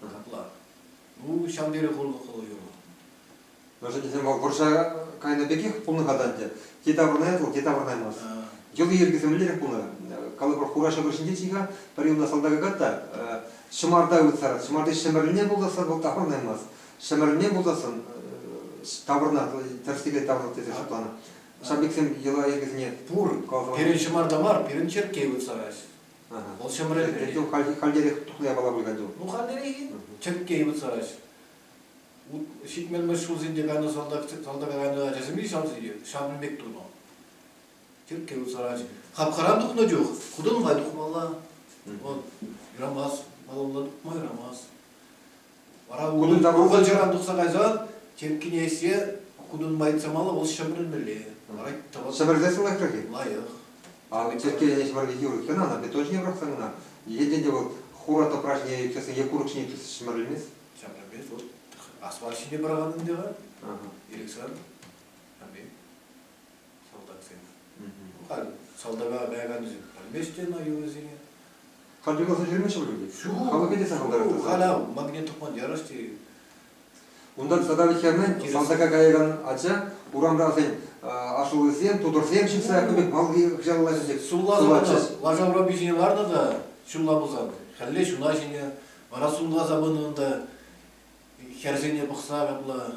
капла. Ну ҫав тери хурлӑхлӑ юрӑ. Мӗншӗн тесен вӑл вӑрҫа кайнӑ пекех пулнӑ-ха та ӗнтӗ. Те таврӑнать вӑл, те таврӑнаймасть. Йӑли-йӗркисем мӗнлерех пулнӑ? Калӑпӑр, хура ҫӑкӑр ҫинче-и-ха, пӗри унта салтака кат та ҫӑмарта ывӑтсарать. Ҫӑмарти ҫӗмӗрӗлне пулсассӑн вӑл таврӑнаймасть. Ҫӗмӗрӗлне пулсассӑн таврӑнать, тӗрӗс-тӗкел таврӑнать тесе шутланӑ. Ҫав пексем йӑла-йӗркесене пур. Пирӗн ҫӑмарта мар, пирӗн черкке ывӑтсараҫ. Вӑл ҫӗмӗрӗлмелле. Хальтерех тухнӑ япала пуль кантю. Ну, хальтерех черкке ывӑтсараҫ. 70-мӗш ҫулсенче кайнӑ салтак, салтака кайнӑ ачасем ҫавсене ҫавӑн пек тунӑ. Черкке ывӑтсараҫ. Хапхаран тухнӑ чух хутӑнпа тухмалла. Вот, юрамас, малалла тухма юрамас. Вара укӑлчаран тухса кайсан черккене ӗҫсе кутӑнпа ыйтса мала вӑл ҫӗмӗрӗлмелле. Вара Ҫӗмӗрсессӗн лайӑхрах-и? Лайӑх. А черкке ҫӗмӗрме йывӑр иккен ӑна, бетон ҫине пӑрахсан ӑна. Енчен те вӑл хура тӑпра ҫине ӳксессӗн е курӑк ҫине ӳксессӗн ҫӗмӗрӗлмест. Ҫӗмӗрмест. Вот асфальт ҫине пӑрахан ӗнтӗ-ха. Ирӗксӗр. Салтаксем. Халь салтака каяканӗсем пӗлмест те ӑна юрӑсене. Халь юрласа ҫӳремеҫҫӗ пуль ӗнтӗ. Ҫук. Халӑхӗ те сахалтарах. Халь ав магнитофон ярас те. Унтан тата вӗт хӗрнӗ салтака каякан ача урамра вӗсен ашшӗсем, тутӑрсем ҫыхса ку пек малти хыҫалла ҫитет. Сулласа лаша урапи ҫине ларнӑ та ҫулла пулсан хӗлле ҫуна ҫине вара сулласа пынӑ унта хӗрсене пӑхса капла.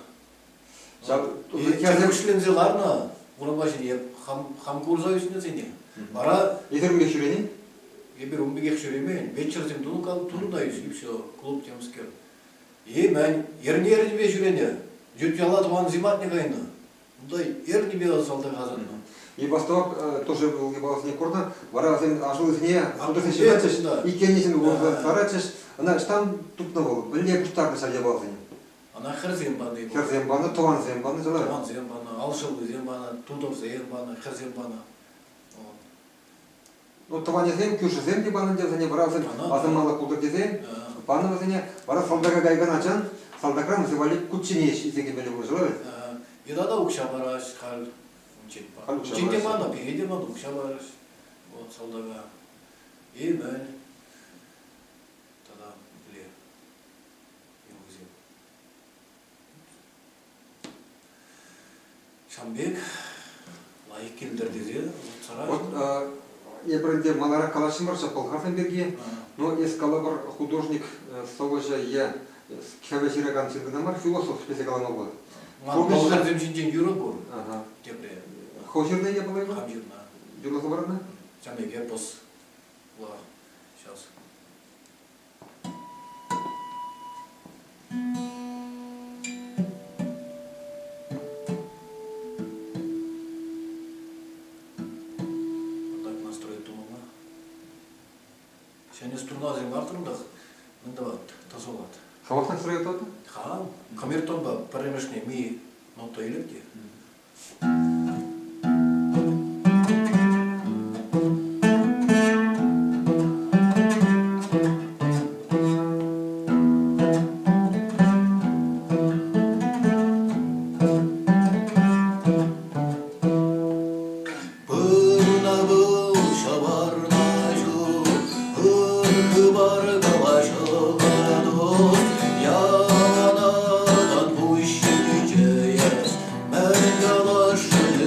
Ҫав Чӗркуҫленсе ларнӑ урапа ҫине хам, хам курса ӳснӗсене. Вара Эсир ун пек ҫӳрени? Эпир ун пекех ҫӳремен. Вечерсем тунӑ, тунӑ та и все, клуб темскер. И мӗн, эрне-эрнипе ҫӳренӗ. Ют яла тӑвансем патне кайнӑ. Унта эрнипе салтак асӑннӑ. И Восток тоже был япаласене курнӑ. Вара вӗсем ашшӗсене хутӑрсем ҫыхатчӗҫ, иккеннисем саратчӗҫ. Ӑна ӑҫтан тупнӑ вӑл? Мӗнле пуҫтарнӑ ҫав япаласене? Ӑна хӗрсем пани. Хӗрсем панӑ, тӑвансем панӑ чылай. Тӑвансем панӑ, алшӑллисем панӑ, тутӑрсем панӑ, хӗрсем панӑ. Ну, тӑванӗсем, кӳршӗсем те панӑ ӗнтӗ вӗсене, вара вӗсем асӑнмалӑх пултӑр тесе панӑ вӗсене. Вара салтака каякан ачан салтакран вӗсем валли кучченеҫ илсе килмелле пулнӑ чылай вӗт. Йӑта та укҫа параҫ халь. Унччен Унччен те панӑ, пире те панӑ, укҫа параҫ. Вот салтака. И мӗн? Тата мӗнле? Юрӑсем. Ҫавӑн пек лайӑх килтӗр тесе сарать. Вот эпир ӗнтӗ маларах калаҫрӑмӑр ҫав пӑлхарсем пирки. Но эс калӑпӑр художник сӑвӑҫӑ е кӗвӗ ҫыракан ҫын кӑна мар, философ тесе калама пулать. Ман пӑлхарсем ҫинчен юрӑ пур. Тепре. Хӑв ҫырнӑ е пулай-ма? Хам ҫырнӑ. Юрласа парӑннӑ? Ҫавӑн пек эпос сейчас. Так настроить тумалла. Ҫӗнӗ струнасем лартрӑм та мӗн тӑвать, тӑсӑлать. Хӑвах настроить тӑватӑн? Хам. Камертонпа пӗрремӗшне ми нота илеп те. Пырна вӑл ҫаварна ҫул, ыр хыпар калаҫӑватӑн, яланатан пуҫ ҫинче эс, мӗн каласшӑн.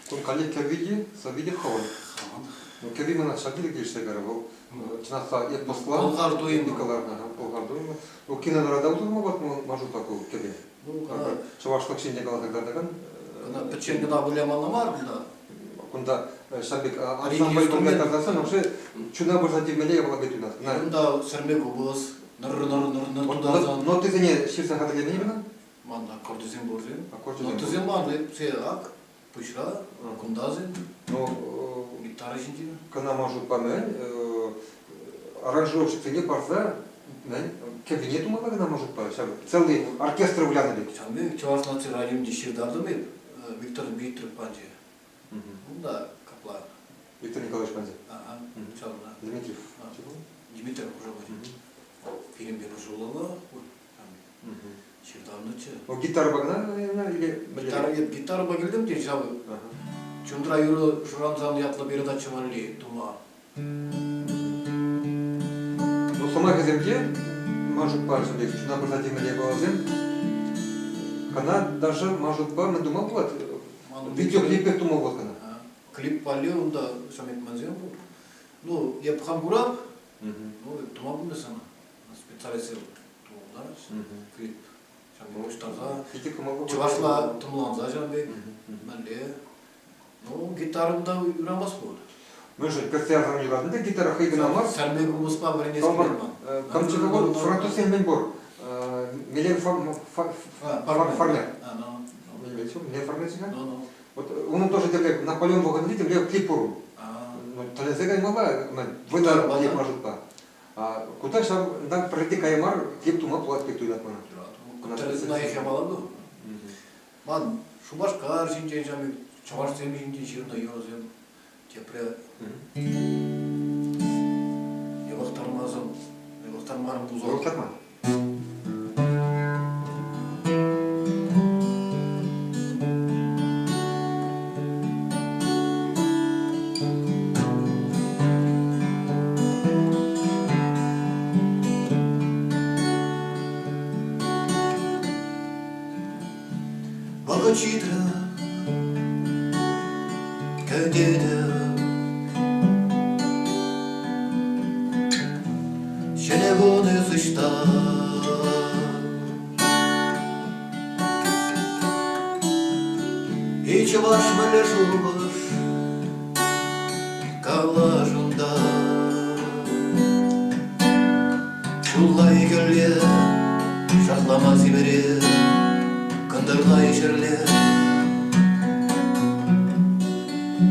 Кун каллех кӗвви те, сӑвви те хӑвӑн. Хӑвӑн. Ну, кӗвви мана ҫав тери килӗшсе кайрӗ. Вӑл чӑнах та эпосла. Пӑлхар туйӑмӗ. Кӑларнӑ, пӑлхар туйӑмӗ. Ну, кинора та усӑ курма маршрутпа ку кӗвве. Ну, кӑна Чӑвашлӑх ҫинчен каласа кӑтартакан. Кӑна пӗччен кӑна вылямалла мар кунта. Кунта ҫав пек ансамбль пулма тӑрсассӑн вообще чуна пырса тивмелле япала пек туйнас. Кунта сӗрме купӑс, нӑр-нӑр-нӑр-нӑр тутарсан. Нотисене ҫырса хатӗрленӗ кӑна? Ман аккордӗсем пурсем. Аккордӗсем. Нотӑсем ман ак пуҫра, кунтасем. Ну, гитара ҫинче. Кӑна ман шутпа мӗн, аранжировщиксене парса мӗн, кӗввине тумалла кӑна ман шутпа, ҫав целый оркестр вылянӑ пек. Ҫавӑн пек Чӑваш наци радионче ҫыртартӑм эп Виктор Дмитриев панче. Унта капла. Виктор Николаевич панче. Ага, ҫавна. Дмитриев. Дмитриев уже Фильмпе пӑшӑллӑ. Ҫыртарнӑччӗ. О, гитарӑпа кӑна или Гитара, гитарӑпа килтӗм те ҫав Чунра юрӑ шӑрансан ятлӑ передача валли тума. Ну, сӑмахӗсем те, ман шутпа, пек чуна пырса тивмелле япаласем. Кӑна даже ман шутпа мӗн тума пулать? Видеоклип пек тума пулать кӑна. Клип валли унта самекмансем пур. Ну, эп хам курап, ну, тума пулмӗ сана. Специалистсем тултарӗҫ. Клип ҫав пек пуҫтарса, чӑвашла тумланса ҫавӑн пек, мӗнле. Ну, гитарӑм та юрамасть пуль. Мӗншӗн кӗрсе ярсан юратнӑ та гитара хӑй кӑна мар. Сӗрме купӑспа вӗренес килет ман. Камчатка французсен мӗн пур? Милен Фармер. Милен Фармер Вот унӑн тоже темле Наполеон вӑхӑтӗнче темле клип пур. Тӗлӗнсе каймалла, вӑйлӑ клип маршрутпа. Кунта ҫавӑнтан пӗрре те кая мар клип тума пулать пек туйӑнать мана. Лайӑх япала ку. Ман Шупашкар ҫинчен ҫав чӑвашсем ҫинчен ҫырнӑ юрӑсем тепре йӑлӑхтармасӑр йӑлӑхтармарӑм пулсан. Йӑлӑхтарман. Вӑхӑт ҫитрӗ, кӗтетӗп. Ҫӗнӗ кун эс ӑҫта? И чӑваш мӗнле шухӑш калашӑнта. Ҫулла икӗлле шартлама сивӗре, кӑнтӑрла ҫӗрле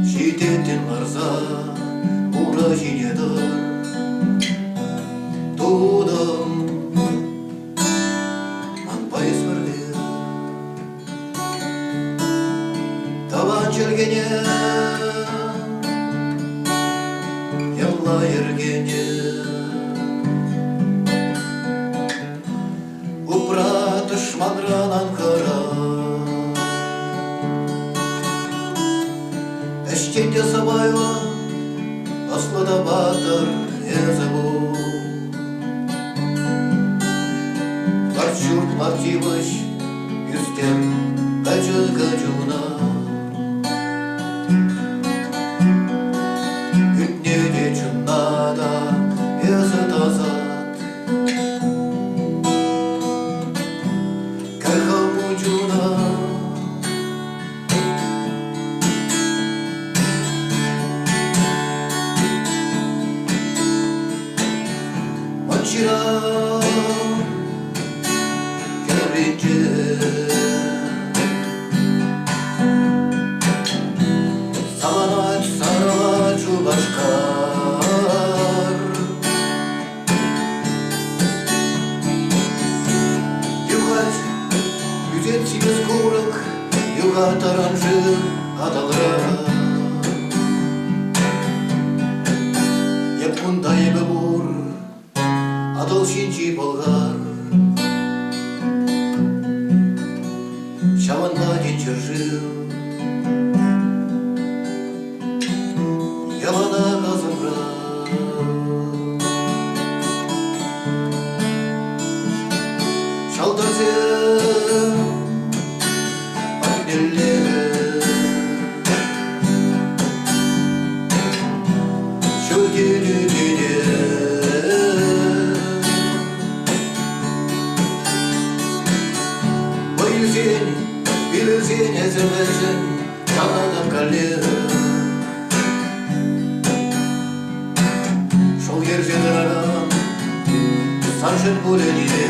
ҫитеттӗн ларса ура ҫине тӑр. Тутӑм манпа эс пӗрле. Тӑван чӗлхене йӑла-йӗркене упра тӑшманран ан хӑра. Ӗҫчен те сӑпайлӑ, ӑслӑ та паттӑр эсӗ пул. Ларт ҫурт, ларт йывӑҫ, ӳстер пӗчӗк чуна. Ӳтне те чунна та эсӗ тасат. Кӗр мучуна. Мӑнҫыран хӗрринче Саланать, сарӑлать Шупашкар. Юхать, ӳсет симӗс курӑк, юхать таран шыв Атӑлра. Эп кунта эпӗ пур, Атӑл ҫинчи пӑлхар. Ҫавӑнпа тен ҫӗршыв яланах асӑмра. Ҫӑлтӑрсем патнелле. пулӗ. Шӑл йӗрсе тӑракан саншӑн пулӗ ниме.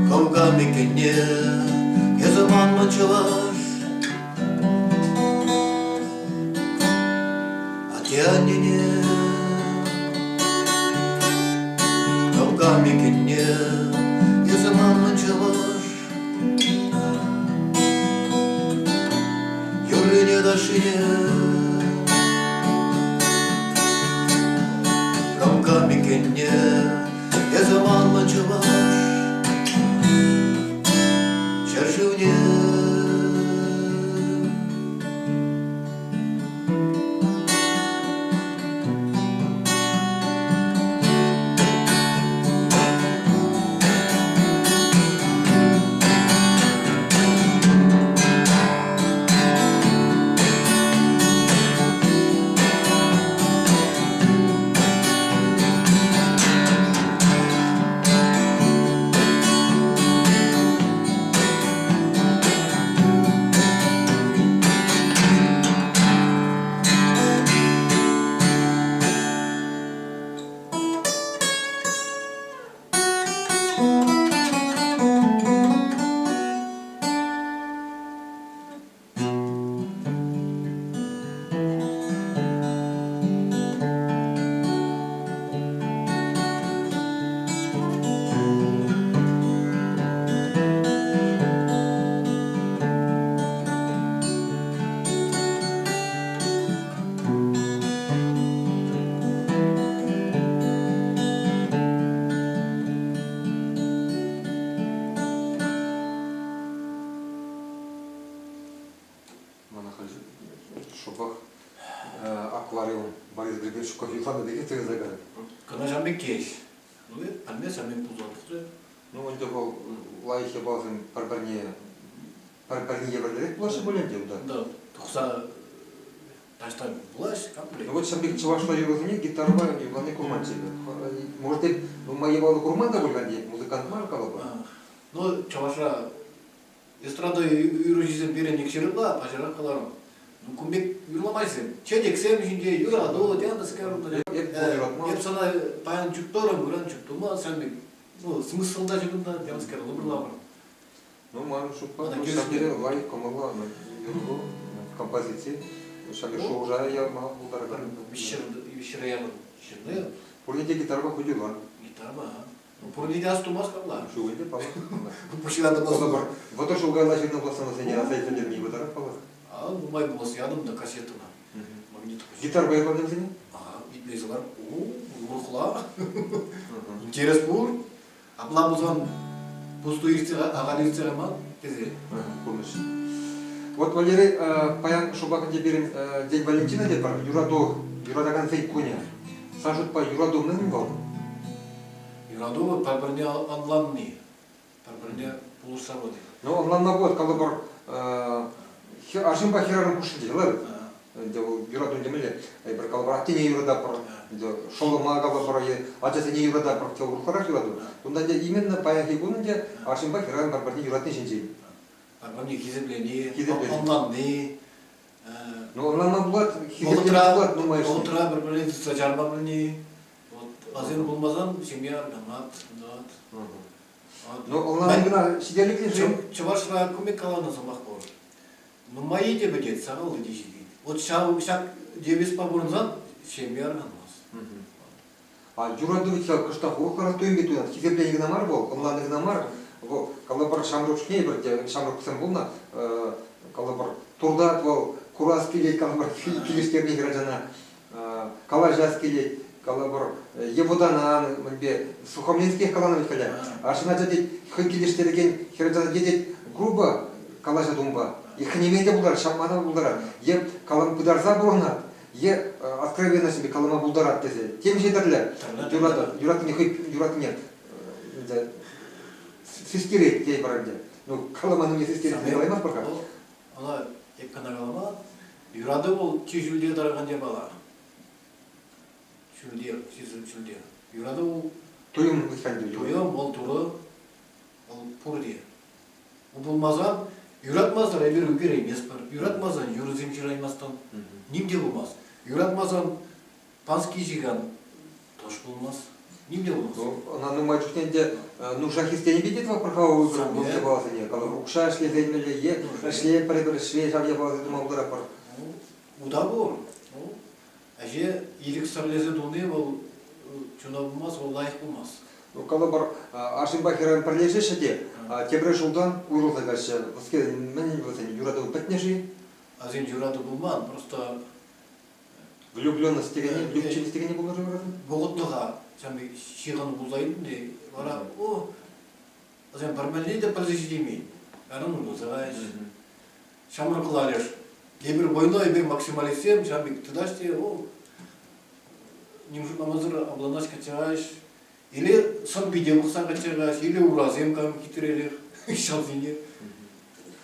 Хӑв кам иккенне эсӗ манмӑн чӑваш. Атте-аннене хӑв кам иккенне эсӗ манмӑн чӑваш. Юррине ташшине хӑв кам иккенне эсӗ манмӑн чӑваш ҫӗршывне. Мана халь шӑпах аквариум Борис Григорьевич юханӑ пекех туйӑнса кайрӗ. Кӑна ҫам пек кеҫ. Ну, пӗлме самим пулса тухрӗ. Ну, ӗнтӗ вӑл лайӑх япаласем пӗр-пӗрне пӗр-пӗрне евӗрлӗрех пулаҫҫӗ пуль ӗнтӗ унта. Да, тухса таҫта пулаҫ, кам пӗлет. Ну вот ҫав пек чӑвашла юрӑсене гитарӑпа юрлани курманччӗ эпӗ. Может, эп нумай япала курман та пуль ӗнтӗ, музыкант мар калӑпӑр. Ну, чӑвашра эстрада юрӑҫисем пирӗн икҫӗр ытла паҫӑрах каларӑм. Ну, кун пек юрламайсем. Чечексем ҫинче юрату, тенӗскер. Эп сана паян чуптарӑм, ыран чуптума, сан пек, ну, смысл та ҫакӑнта, темскер, лӑпӑр-лапӑр. Ну, ман шутпа, ҫав тери лайӑх кӑмӑллӑ юрӑ композици. Ҫав шухӑша яма пултаракан. Виҫҫӗре яман ҫынны. Пурне те гитарӑпа хуть юрлан. Гитарӑпа, Ну, пурне те астумасть капла. Ҫук ӗнтӗ, паллах. Пуҫланӑ пулсан. 30 ҫул каялла ҫырнӑ пулсан вӗсене аса илтерме пытарах, паллах. А, нумай пулас ятӑм та кассетӑна. Магнитофон. Гитарпа юрланӑ вӗсене? Ага, итлесе лар. О, урӑхла. Интерес пур. Апла пулсан пустуй иртсе, ахаль иртсе кайман тесе. Пурнӑҫ. Вот, Валерий, паян шӑпах ӗнтӗ пирӗн День Валентина те пӗр юрату, юратакансен кунӗ. Сан шутпа юрату мӗн вӑл? Юрату пӗр-пӗрне ӑнланни, пӗр-пӗрне пулӑшса пыни. Ну, ӑнланма пулать, калӑпӑр, арҫынпа хӗрарӑм хушшинче, лар. Ӗнтӗ вӑл юрату темелле. Эпир калӑпӑр, аттене юрататпӑр, ӗнтӗ шӑллӑма калӑпӑр, е ачасене юрататпӑр, те урӑхларах юрату. Кунта ӗнтӗ именно паянхи кун ӗнтӗ арҫынпа хӗрарӑм пӗр-пӗрне юратни ҫинчен. Пӗр-пӗрне хисеплени, ӑнланни. Ну, ӑнланма пулать, хисеплеме пулать нумайӑшне. Вӑхӑтра пӗр-пӗрне тытса чарма пӗлни. Вот вӗсем пулмасан ҫемье арканать, тунать. Ну, ӑнланни кӑна ҫителӗклӗ-ши? Чӑвашра кун пек каланӑ сӑмах пур. Нумай те пӗтет, сахал те ҫитет. Вот ҫав ҫак девизпа пурӑнсан ҫемье арканмасть. А юрату ведь ҫав кӑштах урӑхларах туйӑм пек туйӑнать. Хисеплени кӑна мар вӑл, ӑнланни кӑна мар. Вӑл, калӑпӑр, ҫамрӑк чухне эпир те ҫамрӑксем пулнӑ, калӑпӑр, туртать вӑл, курас килет, калӑпӑр, килӗштернӗ хӗрачана. Калаҫас килет, калӑпӑр, е вӑтанан, мӗнпе, Сухомлинских каланӑ вӗт халӗ. Арҫын ача тет, хӑй килӗштерекен хӗрачана е тет, грубо калаҫать унпа, е хӗнеме те пултарать, ҫапма та пултарать, е калам пытарса пурӑнать, е откровенно себе калама пултарать тесе. Темиҫе тӗрлӗ юратать, юратнине хӑй юратнине систерет тейӗпӗр ӗнтӗ. Ну, каламаннине систерет тесе калаймастпӑр-ха. Ӑна эп кӑна калама, юрату вӑл чи ҫӳлте тӑракан япала. Ҫӳлте, чи ҫӳлте. Юрату вӑл Туйӑм вӗт-ха Туйӑм вӑл турӑ, вӑл пурте. Ку пулмасан Юратмасан эпир ӳкерейместпӗр. Юратмасан юрӑсем ҫыраймастӑн. Ним те пулмасть. Юратмасан пански ҫыхан тӑш пулмасть. Ним те пулмасть. Ӑна нумай чухне ӗнтӗ нуша хистенипе те тӑватпӑр-ха уйрӑм япаласене. Укҫа ӗҫлесе илмелле е ӗҫле пӗр-пӗр ӗҫре ҫав япаласене тума пултаратпӑр. Ута пур. Ӗҫе ирӗксӗрлесе туни вӑл чуна пулмасть, вӑл лайӑх пулмасть. Ну, калӑпӑр, арҫынпа хӗрарӑм пӗрлешеҫҫӗ те, тепӗр ҫултан уйрӑлса каҫҫӗ. Вӗске мӗн вӗсен юрату пӗтнӗ-ши? Вӗсен юрату пулман, просто Влюбленность текенни, влюбчивость текенни пулнӑ-ши вара? Вӑхӑтлӑха ҫав пек ҫыхӑну пулса иртнӗ те, вара о, вӗсем пӗр-пӗрне те пӗлсе ҫитеймен. Кайран уйрӑлса каяҫҫӗ. Ҫамрӑкла леш. Эпир вӑйлӑ, эпир максималистсем, ҫав пек тытаҫ те, о, ним шутламасӑр авланаҫ качча Или сӑн-пите пӑхса качча каҫ, или урасем кам хитререх ҫавсене.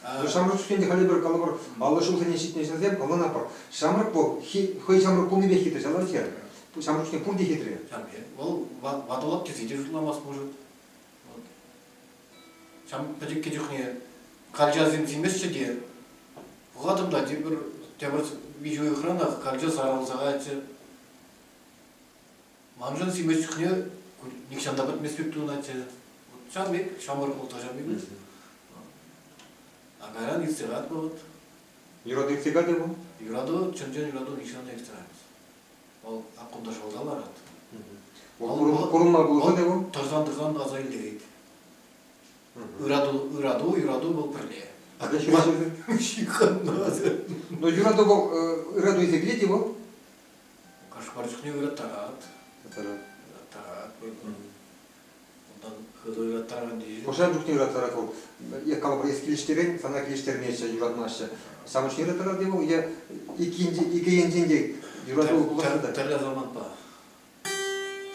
Ҫамрӑк чухне те халӗ пӗр калӑпӑр, 50 ҫулсене ҫитнӗ ҫынсем ӑнланатпӑр. Ҫамрӑк вӑл хӑй ҫамрӑк пулнипе хитре, ҫавна хӗр. Ҫамрӑк чухне пурте хитре. Вӑл ватӑлап тесе те шутламасть может. Ҫам пӗчӗккӗ чухне калчасем симӗсчӗ те, пӑхатӑм та тепӗр тепӗр виҫ уйӑхранах калча сарӑлса каятчӗ. Маншӑн симӗс чухне нихҫан та пӗтмест пек туйӑнатчӗ. Вот ҫав пек, ҫамрӑк вӑл та ҫав пек. А кайран иртсе каять вӑхӑт. Юрату иртсе кайрӗ вӑл? Юрату, чӑн-чӑн юрату нихҫан та иртсе каймасть. Вӑл кунта шалта ларать. Вӑл курӑнма пулӑшать вӑл? Тӑрсан-тӑрсан аса илтерет. Ырату, ырату, юрату вӑл пӗрле. А для чего? Ҫыхӑннӑ. Но юрату вӑл, ырату илсе килет-и вӑл? Кашкӑр чухне ыраттарать. Ыраттарать. Унтан хытӑ ыраттаракан теҫҫӗ. Пушар чухне ыраттарать вӑл. Е калӑпӑр, эс килӗштерен, сана килӗштермеҫҫӗ, юратмаҫҫӗ. Сан чухне ыраттарать вӑл е икӗ енчен те юрату пуласса та. Тӗрлӗ самантпа.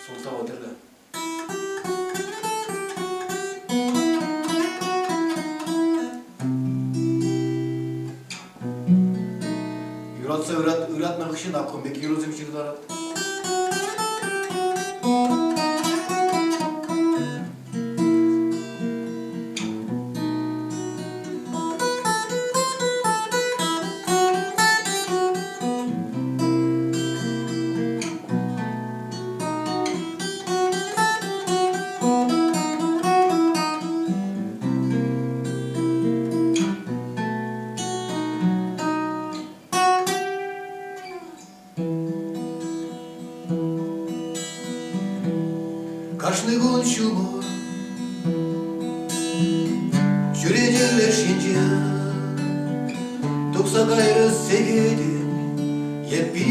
Султава тӗрлӗ. Юратса ыратнӑ хыҫҫӑн обком пек юрӑсем ҫыртарать. Кашни кун ҫумӑр чӳрече леш енче тухса кайрӗ сехетӗн йӗппи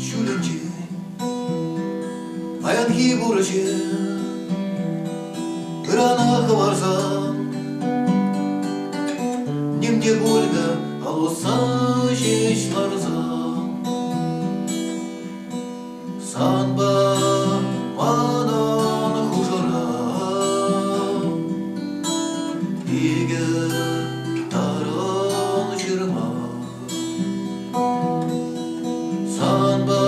ҫулӗнчен. Паянхи пурӑҫе ырана хӑварсан ним те пулмӗ алӑса ҫеҫ ларсан. Санпа манӑн хушӑра икӗ тарӑн ҫырма. Санпа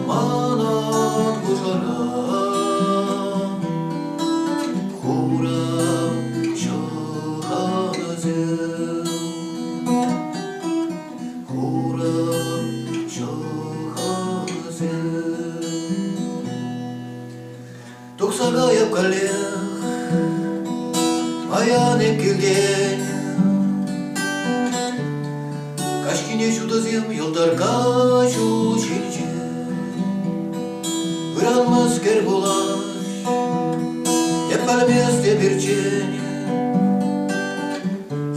манӑн хушӑра хура ҫӑхансем. Хура ҫӑхансем. Тухса кайӑп каллех паян эп килтен. Каҫхине ҫутӑсем йӑлтӑрка ҫул ҫинче. Ыранмаскер пулаҫ, эп пӗлместӗп ирччен.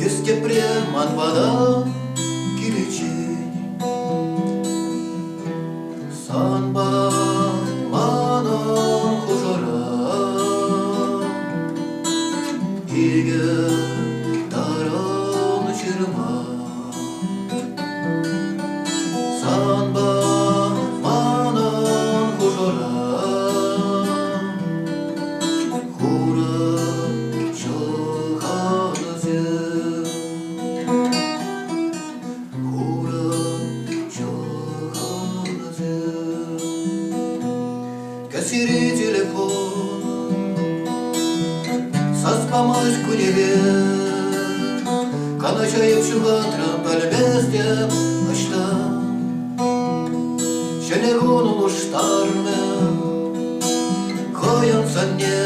Эс тепре ман пата киличчен. Санпа манӑн хушӑра икӗ тарӑн ҫырма. Санпа манӑн хушӑра хура ҫӑхансем. Шанӑҫа эп ҫухатрӑм, пӗлместӗп ӑҫта. Ҫӗнӗ кун улӑштармӗ хӑйӗн сӑнне.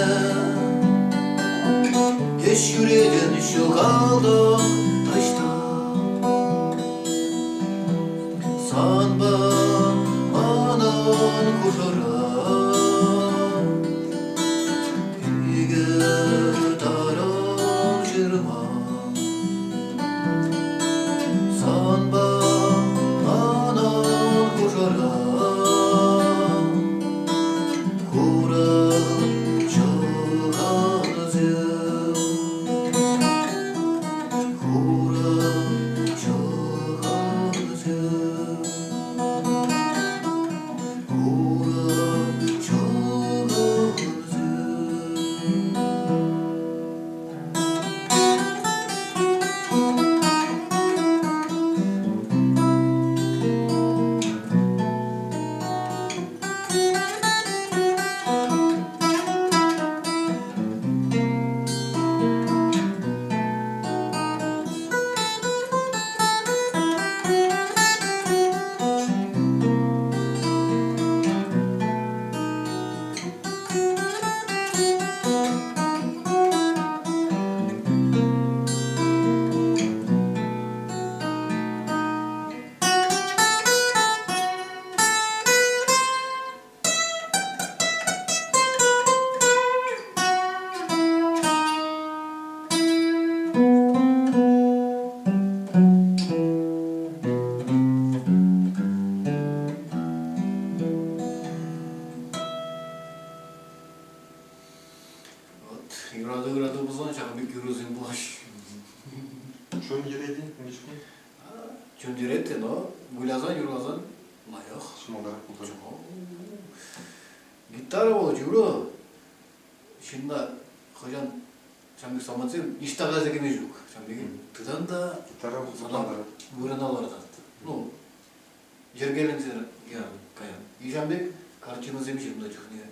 Эс ҫӳретӗн ҫухалтӑм таҫта. Санпа манӑн хушӑра икӗ тарӑн ҫырма. Санпа манӑн хушӑра хура чӑхансем. Хура чӑхансем. Хура чӑхансем. Вот юрату-юрату пулсан ҫакӑн пек юрӑсем пулаҫҫӗ. Чун йӗрет-и ун чухне? Чун йӗрет те, но вылясан, юрласан лайӑх. Ҫӑмӑлтарах пултӑр. Гитара вӑл юрӑ ҫынна хӑҫан ҫавӑн пек самантсем ниҫта кайса кӗме ҫук. Ҫавӑн пек тытан та гитара вырӑна лартать. Ну, йӗркеленсе каян. И ҫавӑн пек картинӑсем ҫырнӑ чухне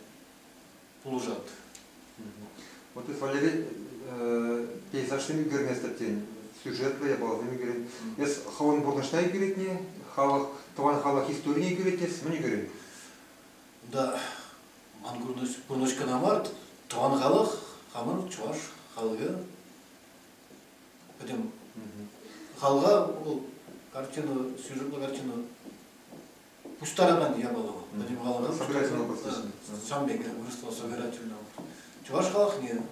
пулӑшать. Вот эс, Валерий, пейзажсем ӳкерместӗп тен, сюжетлӑ япаласем ӳкерен. Эс хӑвӑн пурнӑҫна ӳкеретне, халӑх, тӑван халӑх историне ӳкерет эс, мӗн ӳкерен? Да, ман пурнӑҫ, пурнӑҫ кӑна мар, тӑван халӑх, хамӑр чӑваш халӑхӗ пӗтӗм халӑха вӑл картина, сюжетлӑ картина пуҫтаракан япала вӑл. Пӗтӗм халӑха Собирательный образ. Ҫавӑн пек вырӑсла собирательный образ. Чӑваш халӑхне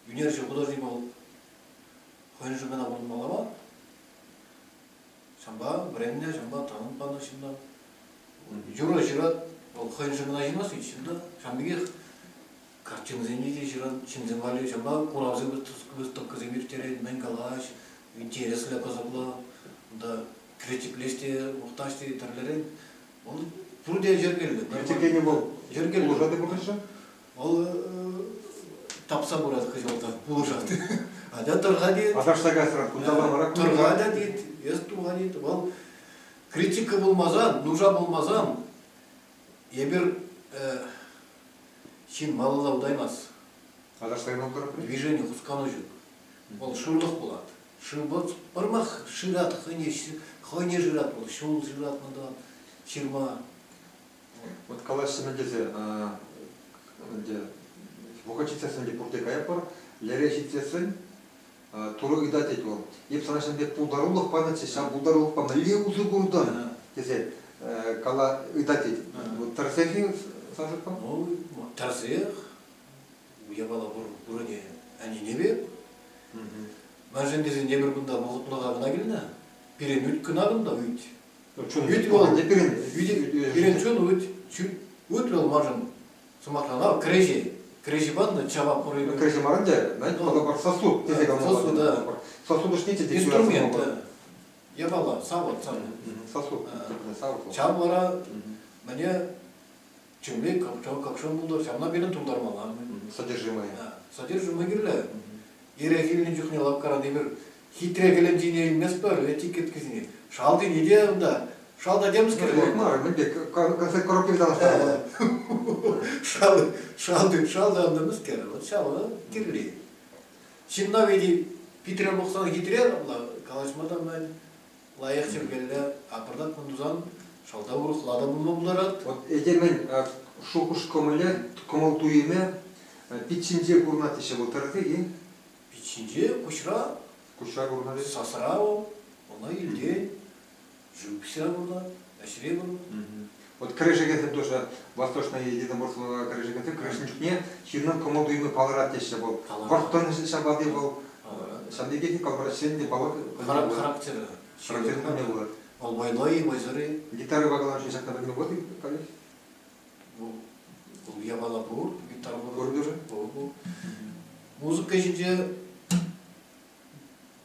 ӳнерҫӗ художник вӑл хӑйӗншӗн кӑна пурӑнмалла мар. Ҫавӑнпа вӗреннӗ, ҫавӑнпа талант панӑ ҫынна. Юрӑ ҫырать, вӑл хӑйӗншӗн кӑна ҫырмасть ведь ҫын та. Ҫавӑн пекех картинӑсене те ҫырать, ҫынсем валли ҫавӑнпа куравсем, выставкӑсем ирттерет, мӗн калаҫ, интереслӗ, кӑсӑклӑ. Унта критиклес те, мухтаҫ те тӗрлӗрен. Вӑл пурте йӗркеллӗ. Критикленӗ вӑл йӗркеллӗ. Пулӑшать пурнӑҫа? Вӑл тапса пырать хыҫалтан, пулӑшать. Атя тӑр-ха тет. Аташса кайсран кунталла вара Тӑр-ха та тет, эс туха тет. Вӑл критика пулмасан, нуша пулмасан эпир ҫын малалла утаймасть. Аташса кайма пултарать. Движение хускану ҫук. Вӑл шурлӑх пулать. Шыв пӑрмах шырать хӑйне, хӑйне шырать вӑл, ҫул шырать малтан, ҫырма. Вот калаҫҫӗ тесе ӗнтӗ вӑхӑт ҫитсессӗн те пурте каятпӑр. Лере ҫитсессӗн Турӑ ыйтать тет вӑл. Эп сана ҫавӑн пек пултарулӑх панӑччӗ, ҫав пултарулӑхпа мӗнле усӑ куртӑн тесе кала ыйтать тет. Вот тӗрӗсех-и сан шутпа? Ну, тӗрӗсех. Япала пур пурне ӗненеп. Мӗншӗн тесен тепӗр кунта вӑхӑтлӑха кӑна килнӗ. Пирӗн ӳт кӑна кунта ӳт. Ӳт вӑл, пирӗн чун ӳт, ӳт вӑл маншӑн сӑмахран, ав, кӗреҫе. Кӗреҫе панӑ чава пур. Кӗреҫе мар ӗнтӗ, знаете, сосуд тесе калама Сосуд, да. Сосуд ӑшне те Инструмент, япала, савӑт, савӑт. Сосуд, савӑт. Ҫав вара мӗне чӗнме капшан пултӑр, ҫавна пирӗн тултармалла. Содержимое. Содержимое кирлӗ. Эрех илнӗ чухне лавккаран эпир хитре кӗленчине илместпӗр, этикеткисене. Шалтине те унта, шалта темскер. Мар, мӗнпе, конфет коробки танлаштармалла. Шал, шалти, шалта анда мӗскер, вот ҫавӑ кирли. Ҫынна ведь. Питре пӑхсан хитре, апла калаҫма та мӗн, лайӑх йӗркеллӗ, а пӑртак мӗн тусан шалта урӑхла та пулма пултарать. Вот этемӗн шухӑш-кӑмӑлӗ, кӑмӑл-туйӑмӗ пит ҫинче курӑнать теҫҫӗ вӑл тӗрӗсех-и? Пит ҫинче, куҫра. Куҫра курӑнать. Сасра вӑл, ӑна илтен, живописьра курӑнать, ӗҫре курӑнать. Вот кӗрешекенсем тоже восточное единоборство кӗрешекенсем кӗрешнӗ чухне ҫыннӑн кӑмӑл-туйӑмӗ палӑрать теҫҫӗ вӑл. Вӑрттӑн ҫапати вӑл ҫав пекех калӑпӑр те паллах. Характерӗ. Характерӗ мӗнле пулать? Вӑл вӑйлӑ-и, вӑйсӑр-и? Гитарӑпа каланӑ ҫакна пӗлме пулать-и, коллег? Вӑл япала пур, гитара пур. Пур тоже? Пур, пур. Музыка ҫинче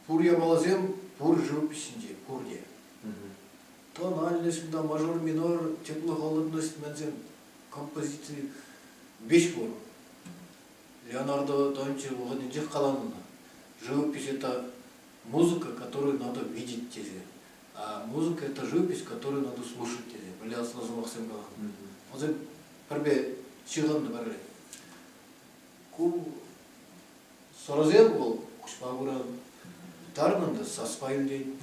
пур япаласем пур живопись ҫинче, пурте. Тональность, да, мажор, минор, тепло-холодность, мӗнсем, композици веҫ пур. Леонардо да Винчи вӑхӑтӗнчех каланӑ ӑна. Живопись это музыка, которую надо видеть тесе. А музыка это живопись, которую надо слушать тесе. Мӗнле аслӑ сӑмахсем каланӑ. Вӗсем пӗрпе ҫыхӑннӑ пӗрле. Ку сӑрӑсем вӑл куҫпа куран, тарӑнӑн та саспа илтен.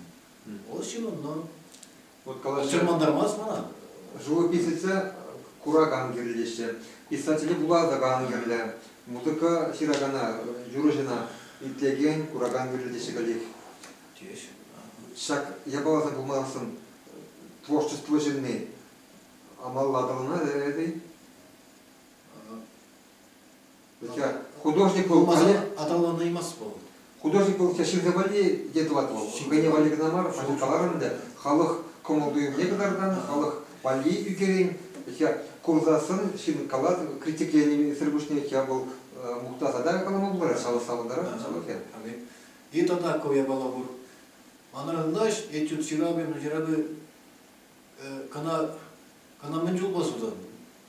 Вӑл ҫыхӑннӑ. Вот калаҫҫӗ. Чӑрмантармасть мана. Живописеце куракан кирлӗ теҫҫӗ. Писателе вулакан кирлӗ. Музыка ҫыракана, юрӑҫӑна итлекен, куракан кирлӗ теҫҫӗ коллег. Теҫ. Ҫак япаласем пулмасан творчество ҫынни амалла аталанать-и? Художник вӑл аталанаймасть вӑл. Художник вӑл ҫынсем валли те тӑвать вӑл. Хӑйне валли кӑна мар, пачах каларӑм ӗнтӗ, халӑх кӑмӑл-туйӑмне кӑтартан, халӑх валли ӳкерен. Курсассӑн ҫын калать, критикленисӗр пуҫне вӑл мухтаса та калама пултарать, савӑнтарать халӑхӗ. И тата ку япала пур. Манран наҫ этюд ҫырабы, мӗн ҫырабы, кӑна кӑна мӗн чулпа сутан?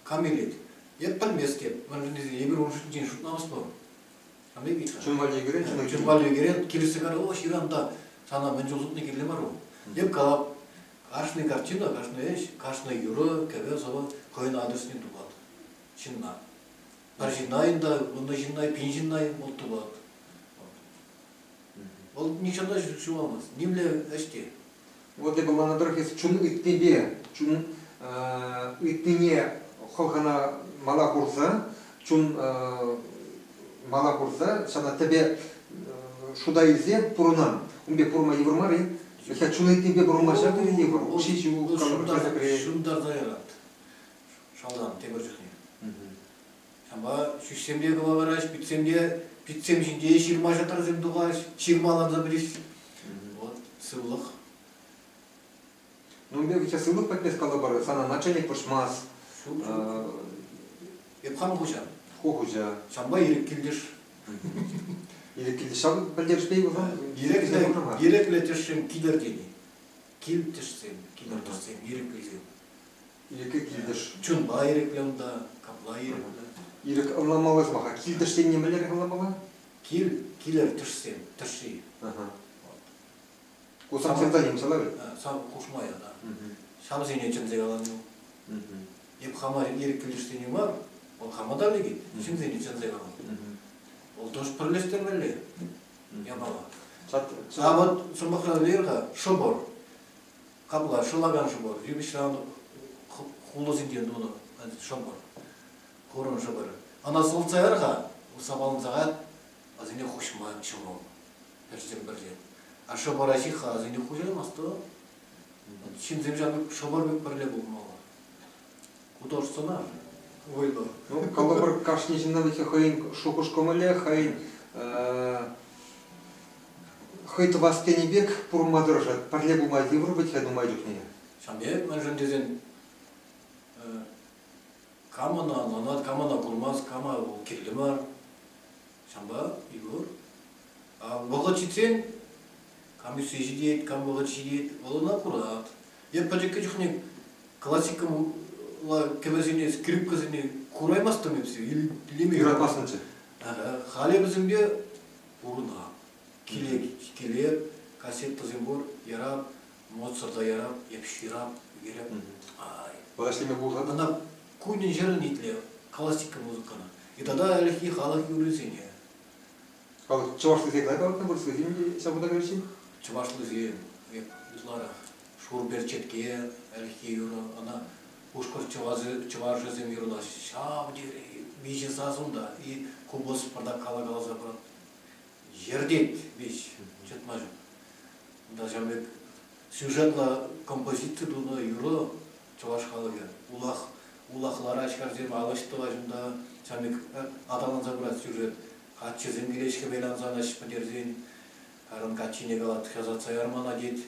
Кам илет? Эп пӗлместӗп. Мӗншӗн тесен эпир ун ҫинчен шутламастпӑр. Чун валли ӳкерен, чун валли ӳкерен, килӗшсе кайрӗ, о, ҫыран та сана мӗн чул сутни кирлӗ мар ул. Эп калап, кашни картина, кашни ӗҫ, кашни юрӑ, кӗвӗ, сӑвӑ хӑйӗн адресне тупать ҫынна. Пӗр ҫынна та, вуннӑ ҫынна, пин ҫынна вӑл тупать. Вӑл нихҫан та ҫухалмасть, нимле ӗҫ те. Вот эпӗ мана тӑрӑх эс чун ыйтнипе, чун ыйтнине хӑлхана мала хурса, чун мала хурса, ҫавна тӗпе шута илсе пурӑнан. Ун пек пурӑнма йывӑр мар-и? Ҫак чун ыйтнипе пурӑнма ҫав тери йывӑр. Укҫи ҫук, Ҫунтарса ярать шалтан тепӗр чухне. Ҫавӑнпа ҫӳҫсем те кӑвакараҫ, питсем те, питсем ҫинче ҫырма-ҫатрасем тухаҫ, ҫырмаланса пӗтеҫ. Вот, сывлӑх. Ну, мен сейчас сывлӑх патне калӑпӑр, сана начальник пӑшмас. Ҫук, ҫук. Эп хам хуҫа. Ху хуҫа. Ҫавӑнпа ирӗк килтӗш. Ирӗк килтӗш. Ҫав пӗлтерӗшпе пулсан Ирӗклӗ, ирӗклӗ тӗшшӗн килӗр тени. Кил тӗшсем, килӗр тӗшсем, ирӗклисем. Ирӗке килтӗш. Чунпа ирӗклӗ унта, капла ирӗклӗ. Ирӗк ӑнланмалла сӑмаха. Килтӗш тенине мӗнлерех ӑнланмалла? Кил, килӗр тӗшсем, тӗшши. Ку сам псевдоним сала вӗт? Сам хушма я, да. Ҫавсене чӗнсе каланӑ. Эп хама ирӗк килӗшсене мар, вӑл хама та лекет, ҫынсене чӗнсе каланӑ. Вӑл тоже пӗрлештермелле япала. А вот сӑмахран илер-ха, шӑпӑр. Капла шӑлакан шӑпӑр, йывӑҫран хулӑсенчен тунӑ шӑпӑр, хурӑн шӑпӑрӗ. Ӑна сӑлтса яр-ха, сапаланса каять, асене хуҫма ҫӑмӑл, пӗрчен-пӗрчен. А шӑпӑра ҫых-ха, асене хуҫаймасть-тӑ. Ҫынсем ҫав пек шӑпӑр пек пӗрле пулмалла. Ку тоже сӑнар вӑйлӑ. Ну, калӑпӑр, кашни ҫыннӑн хӑйӗн шухӑш-кӑмӑлӗ, хӑйӗн хӑй тӑвас тенӗ пек пурӑнма тӑрӑшать. Пӗрле пулма йывӑр вӗт-ха нумай чухне. Ҫавӑн пек, мӗншӗн тесен кам ӑна ӑнланать, кам ӑна курмасть, кама вӑл кирлӗ мар. Ҫавӑнпа йывӑр. А вӑхӑт ҫитсен кам ӳссе ҫитет, кам вӑхӑт ҫитет, вӑл ӑна курать. Эп пӗчӗккӗ чухне классикӑлла кӗвӗсене, скрипкӑсене кураймастӑм эп илеме. Юратмастӑнччӗ. Халӗ вӗсемпе пурӑнап. Киле, киле кассетӑсем пур, ярап, Моцарта ярап, эп ҫырап, ӳкереп. Ай. Вара ӗҫлеме пулсан? Ӑна кунӗн-ҫӗрӗн итле классика музыкӑна. И тата ӗлӗкхи халӑх юррисене. Халӑх чӑвашлисем кӑна калатнӑ, вырӑслисем те ҫавӑнта кӗреҫҫӗ. Чӑвашлисем ытларах шур перчетке, ӗлӗкхи юрӑ, ӑна пушкӑрт чӑвашӗсем юрлаҫҫӗ. Ҫав тери виҫӗ сас унта и купӑс пӑртак калакаласа пырать. Йӗртет веҫ, чӑтма ҫук. Унта ҫав пек сюжетлӑ композици тунӑ юрӑ чӑваш халӑхӗ. Улах, улах лараҫ хӗрсем, алӑҫ тӑваҫ унта. Ҫав пек аталанса пырать сюжет. Каччӑсем килеҫ хӗвел ансан ӗҫ пӗтерсен. Карӑн каччине калать, хӑсатса яр мана тет.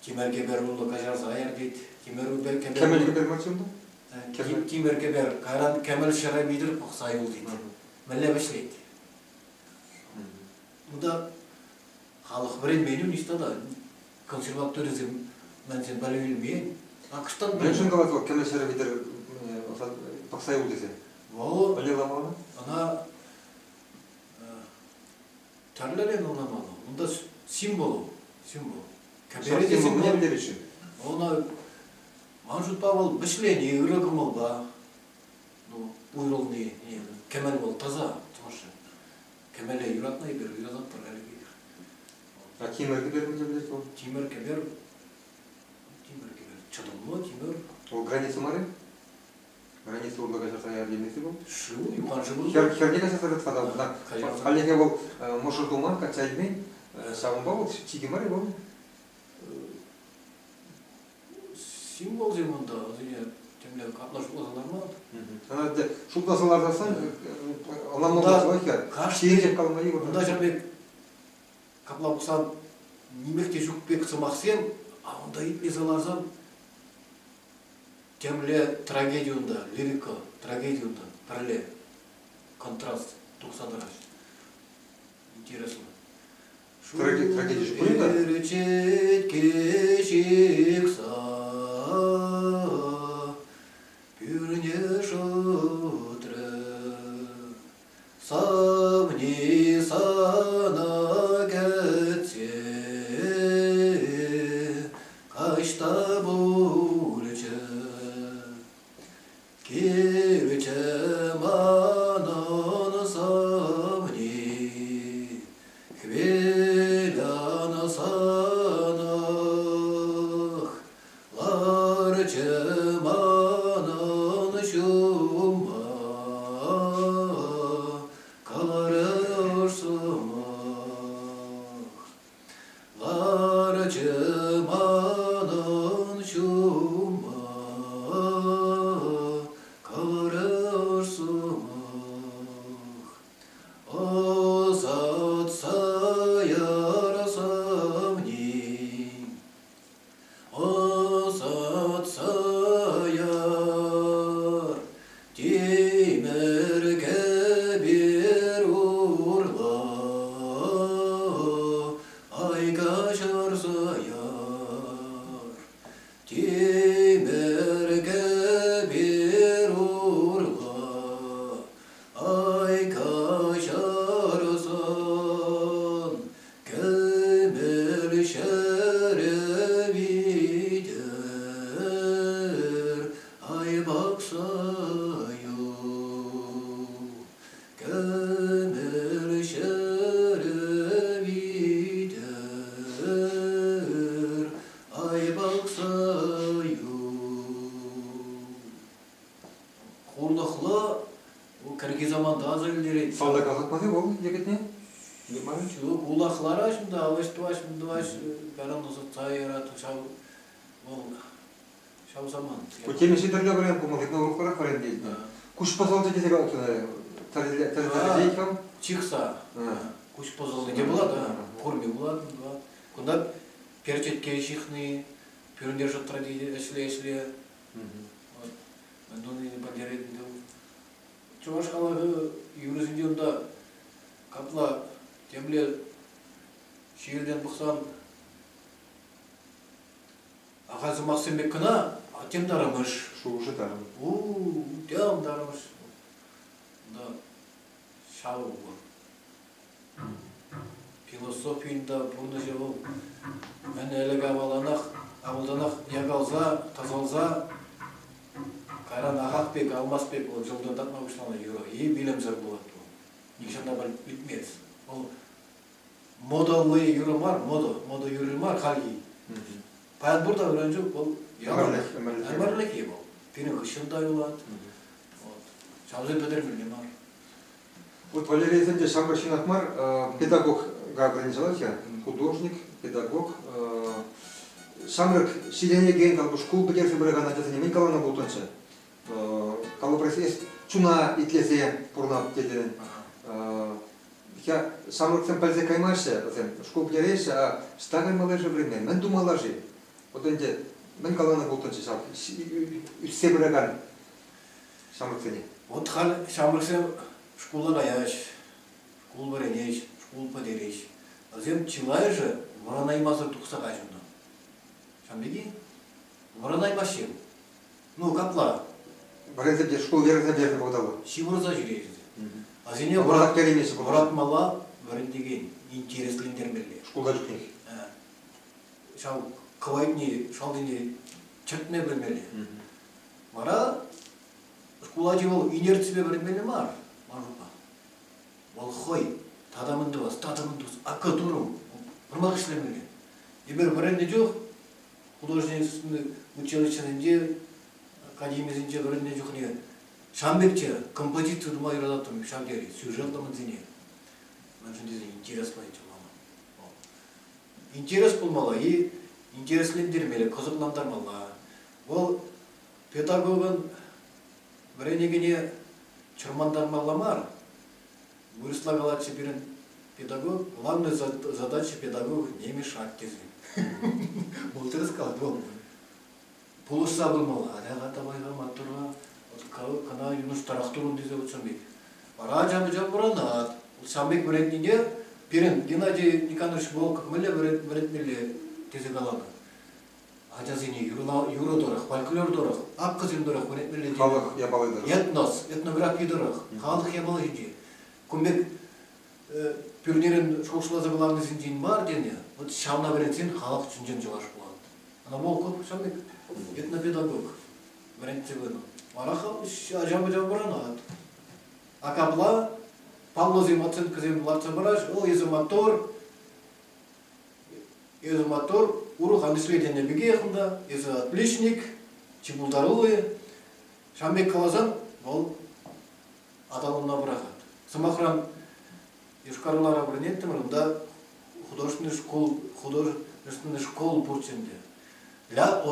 Тимӗр кӗпер урлӑ каҫарса яр тет. Тимӗр кӗпер... Кӗмӗл кӗпер мар унта? Тимӗр кӗпер. Кайран кӗмӗл ҫӗрӗ витӗр пӑхса юл тет. Мӗнле вӗҫлет? Унта халӑх вӗренмен ниҫта та. Консерваторисем мӗнсем пӗлӳ илмен. Акӑштан Мӗншӗн калать вӑл кӗмӗл ҫӗрӗ витӗр пӑхса юл тесе? Вӑл Мӗнле ламалла? Ӑна тӗрлӗрен ӑнланмалла. Унта символ, символ. Кӗпере те символ. Мӗне пӗлтерет-ши? Ӑна ман шутпа вӑл вӗҫлени ырӑ кӑмӑлпа ну, уйрӑлни кӗмӗл вӑл таса чӑвашра. Кӗмӗле юратнӑ эпир, юрататпӑр ӗлӗкех. А тимӗр кӗпер мӗнле пӗлет вӑл? Тимӗр кӗпер, тимӗр кӗпер, чӑтӑмлӑ тимӗр. Вӑл граница мар-и? Граница урлӑ каҫарса яр темесси вӑл? Шыв, юхан шыв. Хӗр, хӗрне каҫарса тытса та Хальлӗхе вӑл мӑшӑр туман, качча илмен. Ҫавӑнпа вӑл чикӗ мар-и вӑл? Символсем унта, вӗсене темле капла шутласа ларман. Ӑна шутласа ларсассӑн ӑнланмалла Кашни унта ҫав пек капла пӑхсан нимех те ҫук пек сӑмахсем, а унта итлесе ларсан темле трагеди унта, лирика трагеди унта пӗрле контраст тухса тӑраҫ. Интересно. Трагеди ҫук пулин та? Перчетке ҫыхса пӳрне шӑтрӗ. Савни сана кӗтсе каҫта пулчӗ. Килчӗ манӑн савни, хӗвел ансанах, ларчӗ манӑн ҫумма, каларӗ ӑш сӑмах. Ларчӗ манӑн ҫумма, каларӗ сӑмах. Ӑсатса ярсамни, ӑсатса яр, тимӗр кӗпер урла, ай каҫарса яр. Тимӗр кӗпер урла, ай каҫарсан, Кӗмӗл ҫӗрӗ витӗр ай пӑхса юл. Кӗмӗл ҫӗрӗ витӗр ай пӑхса юл. Хурлӑхлӑ кӗрхи саманта аса илтерет. Салтак асатмаси вӑл йӗкӗтне? Ҫук, улахлара ҫунта алӑҫ тӑваҫ, мӗн тӑваҫ, кайран ӑсатса ярать ҫав вӑл ҫав самант. Ку темиҫе тӗрлӗ вариант пулмалла, но урӑхларах вариант тетне. Куҫ пӑсӑлчӗ тесе калать тӗрӗлет-ха. Чихса. Куҫ пӑсӑлни те пулать, курми пулать. Кунта перчетке ҫыхни, пӳрне шӑтра ӗҫле-ӗҫле. Мӗн пӗлтерет Чӑваш халӑхӗ юрӑсенче унта капла темле ҫиелтен пӑхсан ахаль сӑмахсем пек кӑна, а тем тарӑмӑш. Шухӑшӗ тарӑн. У-у, тем тарӑмӑш. Унта ҫав пур. Философин та пурнӑҫӗ вӑл мӗн ӗлӗк аваланах, авалтанах якалса, тасалса, кайран ахах пек, алмаз пек вӑл йӑлтӑртатма пуҫланӑ юрӑ. И вилӗмсӗр пулать вӑл. Нихҫан та пӗтмест. Вӑл Модӑллӑ юрӑ мар, мода, мода юрри мар хальхи. Паян пур та вӗрен чух вӑл ӗмӗрлӗх, ӗмӗрлӗхе. Ӗмӗрлӗхе вӑл. Пирӗн хыҫҫӑн та юлать. Вот. Ҫавсем пӗтермелле мар. Вот Валерий те ҫамрӑк ҫынах мар, педагог вӗренсе художник, педагог. Ҫамрӑк ҫитӗнекен калӑпӑр шкул пӗтерсе пыракан ачасене мӗн каланӑ пултӑнччӗ? Калӑпӑр, эс чуна итлесе пурӑнап тетӗн. Ҫамрӑксем пӗлсе каймаҫҫӗ вӗсем, шкул пӗтереҫҫӗ, а ӑҫта каймалла-ши вӗренме, мӗн тумалла-ши? Вот ӗнтӗ мӗн каланӑ пултӑнччӗ ҫав ӳссе пыракан ҫамрӑксене? Вот халь ҫамрӑксем шкула каяҫ, шкул вӗренеҫ, шкул пӗтереҫ. Вӗсем чылайӑшӗ вӑранаймасӑр тухса каҫнӑ. Ҫавӑн пирки вӑранаймаҫҫӗ. Ну, капла. Вӗренсе те, шкул вӗренсе пӗтернӗ вӑхӑталла. Ҫывӑрса ҫӳреҫҫӗ. Вӗсене вӑратмалла вӗрентекен интереслентермелле. Шкулта чухнех. Ҫав кӑвайтне, шалтине чӗртме пӗлмелле. Вара шкул ачи вӑл инерципе вӗренмелле мар, ман шутпа. Вӑл хӑй тата мӗн тӑвас, тата мӗн тӑвас, акӑ турӑм, пӗрмак ӗҫлемелле. Эпир вӗреннӗ чух художественный училищӗсенче, академисенче вӗреннӗ чухне ҫавӑн пекчӗ композици тума юрататтӑм ҫав тери сюжетлӑ мӗнсене. Мӗншӗн тесен интереслӑ мана. Интерес пулмалла и интереслентермелле, кӑсӑклантармалла. Вӑл педагогӑн вӗренекене чӑрмантармалла мар. Вырӑсла калатчӗ пирӗн педагог, главная задача педагога не мешать тесе. Вӑл тӗрӗс калать, вӑл пулӑшса пымалла. Атя-ха, давай-ха, маттур-ха, кӑна юнӑштарах турӑн тесе утсан пек. Вара ача-пӑча пурӑнать. Сан пек вӗрентнине пирӗн Геннадий Никонорович Волков мӗнле вӗрентмелле тесе каланӑ. Ачасене юрӑ тӑрӑх, фольклор тӑрӑх, аккӑсем тӑрӑх вӗрентмелле. Халӑх япали тӑрӑх. Этнос, этнографи тӑрӑх, халӑх япали ҫинче. Кун пек пӳрнерен шухӑшласа кӑларнисенчен мар тенӗ, вот ҫавна вӗрентсен халӑх чӑн-чӑн чӑваш пулать. Ана Волков ҫав пек этнопедагог вӗрентсе пынӑ. Вара ача-пӑча пурӑнать. А капла паллӑсем, оценкӑсем лартса параҫ, о, эсӗ маттур, эсӗ маттур, урӑх ан ӗҫле тенӗ пекех унта, эсӗ отличник, чи пултаруллӑ. Ҫавӑн пек каласан вӑл аталанма пӑрахать. Сӑмахран, Йошкар-Олара вӗренеттӗмӗр, унта художественный школ, художественный школ пурччӗ ӗнтӗ. Для,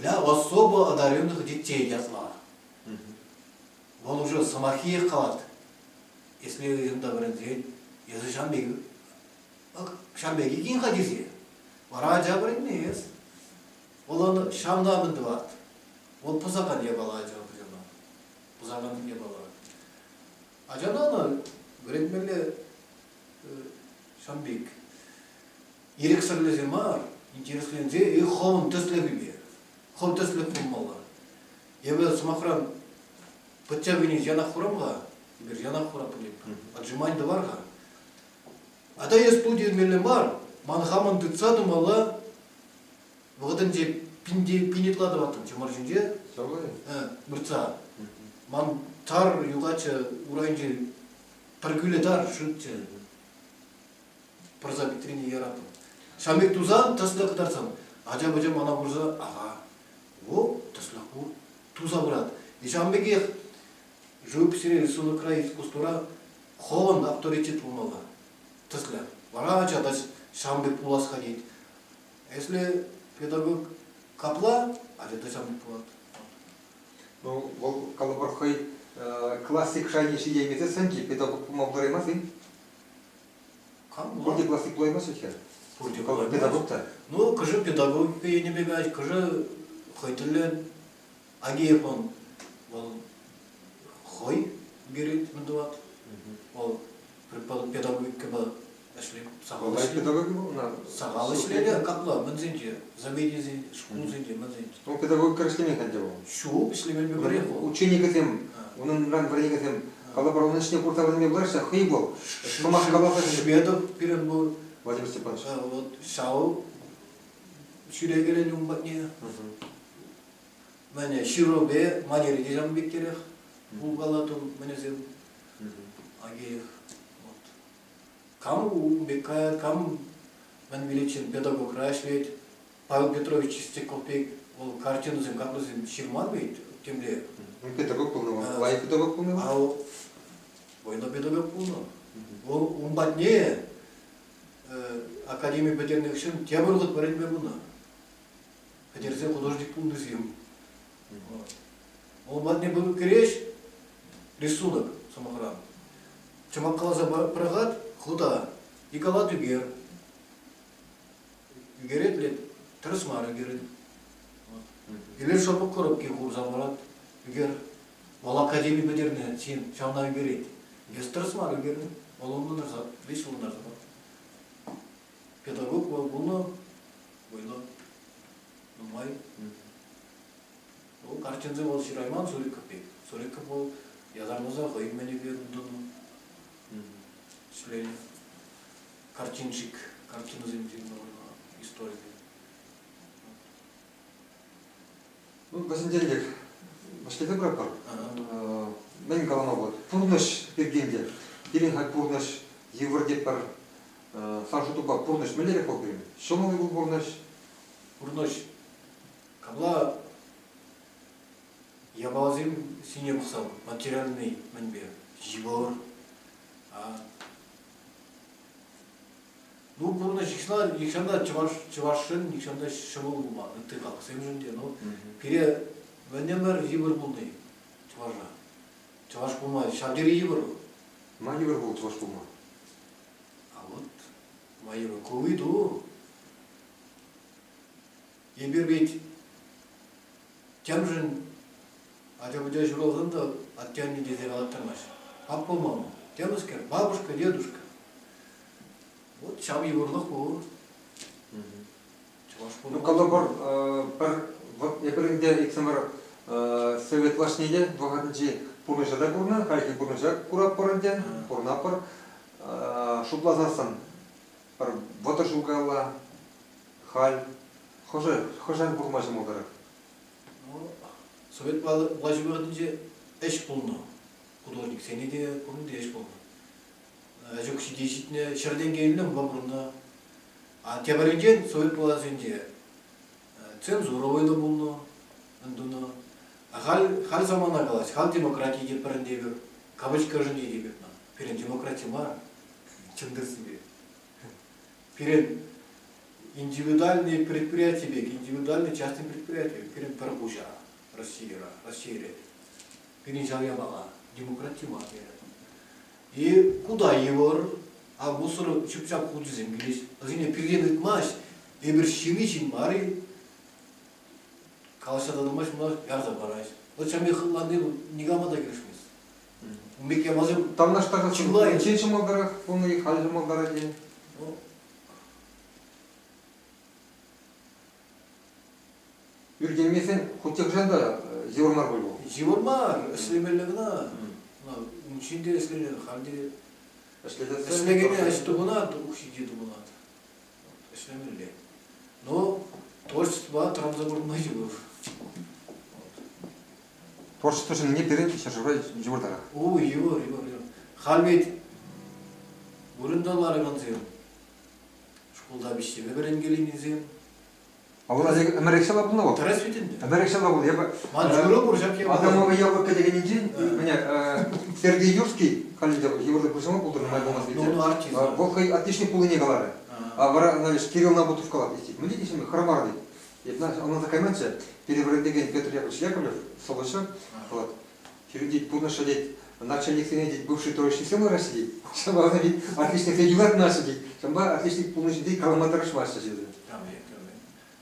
для особо одаренных детей ятла. Вӑл уже сӑмаххиех калать. Если унта вӗренсен, эсӗ ҫавӑн пек ҫавӑн пек иккен-ха тесе. Вара ача вӗренмест. Вӑл ӑна ҫавна мӗн тӑвать? Вӑл пӑсакан япала ача пӑсана. Пӑсакан япала. Ачана ӑна вӗрентмелле ҫавӑн пек. Ирӗксӗрлесе мар, интересленсе и хӑвӑн тӗслӗхӳпе. Хӑв тӗслӗх пулмалла. Эпӗ, сӑмахран, Подтягивание янах хурам-ха, эпир янах хуратпӑр тетпӗр. Отжимань тӑвар-ха. А та эс ту темелле мар, ман хамӑн тытса тӑмалла вӑхӑтӗнче пинте пин ытла тӑваттӑм чӑмӑр ҫинче. Выртса. Ман тар юхатчӗ урайӗнче пӗр кӳлӗ тар шывччӗ. Пӑрса витрине яраттӑм. Ҫавӑн пек тусан, тӗслӗх кӑтартсан, ача-пӑча мана курса, ага, во, тӗслӗх пур, туса пырать. И ҫавӑн пекех живописьре, рисунокра, искусствӑра хӑвӑн авторитет пулмалла. Тӗслӗх. Вара ача та ҫавӑн пек пулас-ха тет. Если педагог капла, ача та ҫавӑн пек пулать. Ну, вӑл калӑпӑр хӑй классик шайне ҫитеймесессӗн те педагог пулма пултараймасть-и? Кам Пурте классик пулаймасть вӗт-ха. Пурте пулаймасть. Педагог та. Ну, кӑшӑ педагогика енӗпе каять, кӑшӑ хӑй тӗллӗн Агеев он вӑл хӑй ӳкерет, мӗн тӑвать. Вӑл педагогикӑпа ӗҫлет, сахал ӗҫлет. Педагогика Сахал ӗҫлет, капла, мӗнсенче, заведенисен, шкулсенче, мӗнсенче. Ну, педагогика ӗҫлемен ӗнтӗ вӑл. Ҫук, ӗҫлеменпе пӗрех вӑл. Ученикӗсем, унӑнран вӗренекенсем калӑпӑр, унӑн ӗҫне курса вӗренме пултараҫҫӗ, хӑй вӑл. Сӑмах каласа Шведов пирӗн вӑл. Владимир Степанович. Вот ҫав ҫӳрекелен ун патне. Мӗне ҫырупе манери те ҫавӑн пектерех пулкалатӑн мӗнесем. Агеев. Вот. Кам ун пек каять, кам мӗн виличчен педагогра ӗҫлет. Павел Петрович Чистяков пек вӑл картинӑсем, каплӑсем ҫырман ведь темле. Ну, педагог пулнӑ вӑл. Лайӑх педагог пулнӑ вӑл? Вӑйлӑ педагог пулнӑ. Вӑл ун патне академи пӗтернӗ хыҫҫӑн тепӗр хут вӗренме пынӑ. Пӗтерсе художник пулнисем. Ун патне кӗреҫ рисунок, сӑмахран. Чӑмаккаласа пӑрахать, хута. Николай ӳкер. Ӳкерет лет, тӗрӗс мар ӳкерет. Ӳкер шӑпӑк коробки хурса парать. Ӳкер. Вӑл академи пӗтернӗ ҫын ҫавна ӳкерет. Эс тӗрӗс мар ӳкернӗ. Вӑл ӑнлантарса, веҫ ӑнлантарса парать. Педагог вӑл пулнӑ, вӑйлӑ, нумай. Вӑл картинсем вӑл ҫырайман Суриков пек. Суриков вӑл ятарласа хӑй мӗнӗпе тунӑ. Ӗҫленӗ. Картинщик, картинӑсем ҫырнӑ историпе. Ну, вӗсенчен те вӗҫлесе пыратпӑр. Мӗн калама пулать? Пурнӑҫ пирки ӗнтӗ. Пирӗн халь пурнӑҫ йывӑр тетпӗр. Сан шутупа пурнӑҫ мӗнлерех вӑл пирӗн? Ҫӑмӑл-и вӑл пурнӑҫ? Пурнӑҫ капла япаласем ҫине пӑхсан материальный мӗнпе йывӑр. Ну, пурнӑҫ нихҫан та чӑваш чӑвашшӑн нихҫан та ҫӑмӑл пулман, ытти халӑхсемшӗн те. Ну, пире мӗн ӗмӗр йывӑр пулнӑ чӑваша. Чӑваш пулма ҫав тери йывӑр. Ма йывӑр пул чӑваш пулма? А вот ма йывӑр. Ку ыйту. Эпир ведь темшӗн ача-пӑча ҫуралсан та атте-анне тесе калаттармасть. Папа, мама, темӗскер, бабушка, дедушка. Вот ҫав йывӑрлӑх пур. Чӑваш Ну, калӑпӑр, пӗр эпир ӗнтӗ иксӗмӗр совет влаҫне те вӑхӑтӗнчи пурнӑҫа та курнӑ, хальхи пурнӑҫа куратпӑр ӗнтӗ, пурӑнатпӑр. Шутласассӑн пӗр 30 ҫул каялла халь хӑшӗ хӑҫан курма ҫӑмӑлтарах? Ну, совет влаҫӗ вӑхӑтӗнче ӗҫ пулнӑ. Художниксене те пурин те ӗҫ пулнӑ. Ӗҫ укҫи те ҫитнӗ, ҫӗртен килнӗ, унпа пурӑннӑ. А тепӗринчен совет влаҫӗнче цензура вӑйлӑ пулнӑ, мӗн тунӑ. А халь, халь самана калать, халь демократи те пӗрӗнте эпир, кавычка ӑшӗнче те эпир. Пирӗн демократи мар, чӑнтӑрсипе. Пирӗн индивидуальный предприяти пек, индивидуальный частный предприяти пек, пирӗн пӗр хуҫа Российӑра, Раҫҫейре. Пирӗн ҫав япала демократи мар пирӗн. И куда йывӑр, а мусор ҫӳп-ҫап хучӗсем килеҫ. Вӗсене пиртен ыйтмасть, эпир ҫын-и ҫын мар-и? Калаҫса татӑлмасть, мана ярса параҫ. Вот ҫав пек хӑтланни никама та килӗшмест. Ун пек япаласем Танлаштарса чылай. Чи ҫӑмӑлтарах пулнӑ-и, халь ҫӑмӑлтарать-и? Ну, Ӳркенмесен хуть те хӑҫан та йывӑр мар пуль вӑл. Йывӑр мар, ӗҫлемелле кӑна. Унччен те ӗҫленӗ, халь те ӗҫлекене ӗҫ тупӑнать, укҫи те тупӑнать. Ӗҫлемелле. Но творчествӑпа тӑранса пурӑнма йывӑр. Творчество ҫынни пирӗн ҫӗршывра йывӑртарах. О, йывӑр, йывӑр, йывӑр. Халь ведь вырӑнта ларакансем, шкулта виҫҫӗме вӗренкеленисем. А вӑл ӗмӗрех ҫапла пулнӑ вӑл. Тӗрӗс ведь ӗнтӗ. Ӗмӗрех ҫапла пулнӑ. Эпӗ Ман юрӑ пур ҫак Адамова яблоко декенӗнчен меня Сергей Юрский халь ӗнтӗ йывӑрлӑх пуҫлама пултӑр нумай пулмасть Ну, ну, артист. Вӑл хӑй отличник пулнине каларӗ. А вара, знаешь, Кирилл Набутов калать, тет, мӗнле тесен хӑрамар тет. Эп ӑнланса кайманччӗ. Пире вӗрентекен Петр Яковлевич Яковлев сӑвӑҫӑ, вот, Хӗрӳ тет, пурнӑҫра тет, начальниксене тет, бывший троечниксем лараҫҫӗ тет. Ҫавӑнпа тет, отличниксем юратмаҫҫӗ тет. Ҫавӑнпа отличник пулнӑ ҫинчен калама тӑрӑшмаҫҫӗ тесе.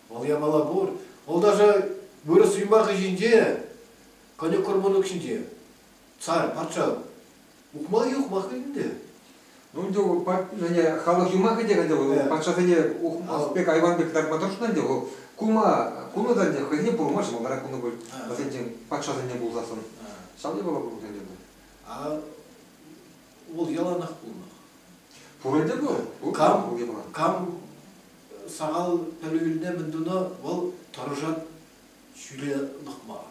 Вӑл япала пур. Вӑл даже вырӑс юмахӗ ҫинче, конек курманлӑх ҫинче царь, патша ухмах-и ухмах ӗнтӗ. Ну, ӗнтӗ халӑх юмахӗ те ӗнтӗ вӑл патшасене ухмах пек, айван пек кӑтартма тӑрӑшнӑ ӗнтӗ вӑл. Кулма, кулнӑ та ӗнтӗ, хӑйсене пурӑнма ҫӑмӑлтарах пулнӑ пуль, вӗсенчен патшасене пулсассӑн. Ҫав япала пулнӑ ӗнтӗ. А вӑл яланах пулнӑ. Пур ӗнтӗ вӑл. Кам, кам сахал пӗлӳ илнӗ мӗн тунӑ, вӑл тӑрӑшать ҫӳле лӑхма.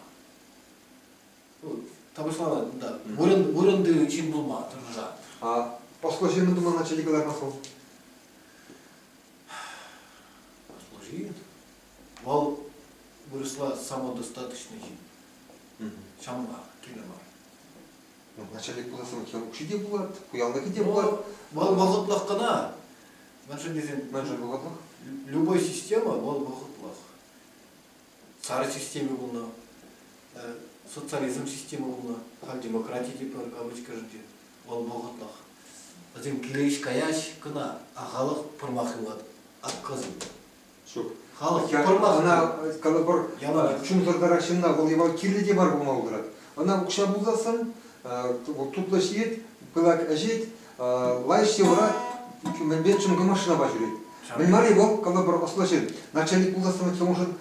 Тапӑҫланать, да. Вырӑн, вырӑнти ҫын пулма тӑрӑшать. Ӑслӑ ҫын тума начальник кӑлармас вӑл. Ӑслӑ ҫын. Вӑл вырӑсла самодостаточный ҫын. Ҫамла, кирлӗ мар. Ну, начальник пулассан укҫи те пулать, пуянлӑхӗ те пулать. Вӑл вӑхӑтлӑх кӑна. Мӗншӗн тесен... Мӗншӗн вӑхӑтлӑх? Любой система вӑл вӑхӑтлӑх. Царь системи пулнӑ, социализм системи пулнӑ, халь демократи те пӗр кавычкӑшӑн те вӑл вӑхӑтлӑх. Вӗсем килеҫ каяҫ кӑна, а халӑх пӑрмах юлать. Отказ. Ҫук. Халӑх пӑрмах. Ӑна, калӑпӑр, чунсӑртарах ҫынна вӑл йӑва кирлӗ те мар пулма пултарать. Ӑна укҫа пулсассӑн тутлӑ ҫиет, пылак ӗҫет, лайӑх ҫывӑрать, мӗнпе чӑнкӑ машинапа ҫӳрет. Мӗн мар-и вӑл, калӑпӑр, ӑслӑ ҫын. Начальник пулсассӑн уншӑн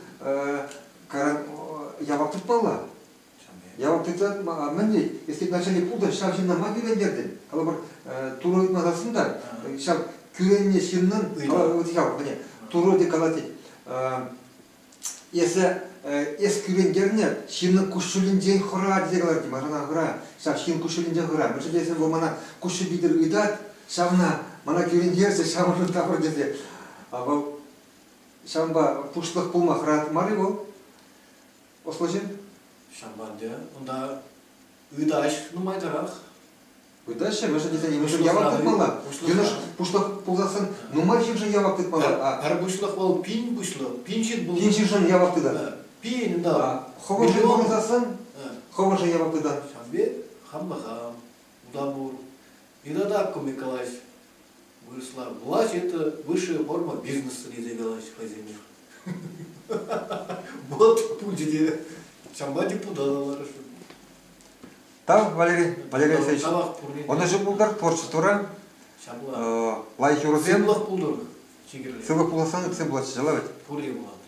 кайран явап тытмалла. Явап тытса мӗн тет? Если начальник пултӑн, ҫав ҫынна ма кӳрентертӗн? Калӑпӑр, Турӑ ыйтмасассӑн та ҫав кӳреннӗ ҫыннӑн Турӑ те калать тет, Эсӗ эс кӳрентернӗ ҫыннӑн куҫҫулӗнчен хӑра тесе калать мана хӑра. Ҫав ҫын куҫҫулӗнчен хӑра. Мӗншӗн тесен вӑл мана куҫҫуль витӗр ыйтать, ҫавна мана кӳрентерсе ҫавӑншӑн тавӑр тесе. Вӑл ҫавӑнпа пуҫлӑх пулма хӑрать мар-и вӑл? Ӑслӑ ҫын? Ҫавӑнпа ӗнтӗ унта ыйтаҫ нумайтарах. Ыйтаҫҫӗ, мӗншӗн тесен нимӗншӗн явап тытмалла. Йӑнӑш пуҫлӑх пулсассӑн нумай ҫыншӑн явап тытмалла. Пӗр пуҫлӑх вӑл пин пуҫлӑх, пин ҫын пул. Пин ҫыншӑн явап тытать. Пин, да. Хӑвӑршӑн пулсассӑн хӑвӑршӑн явап тытан. Ҫавӑн пек хамлӑха, унта пур. И тата Миколаевич вырӑсла власть это высшая форма бизнеса тесе калаҫ хӑйсене. Вот пулчӗ те. Ҫавӑнпа депутата ларасшӑн. Тав, Валерий, Валерий Алексеевич. Ӑнӑҫу пултӑр творчествӑра. Ҫапла. Лайӑх юрӑсем. Сывлӑх пултӑр. Чикӗрле. Сывлӑх пулассан ыттисем пулаҫҫӗ, ҫапла вӗт? Пурте пулать.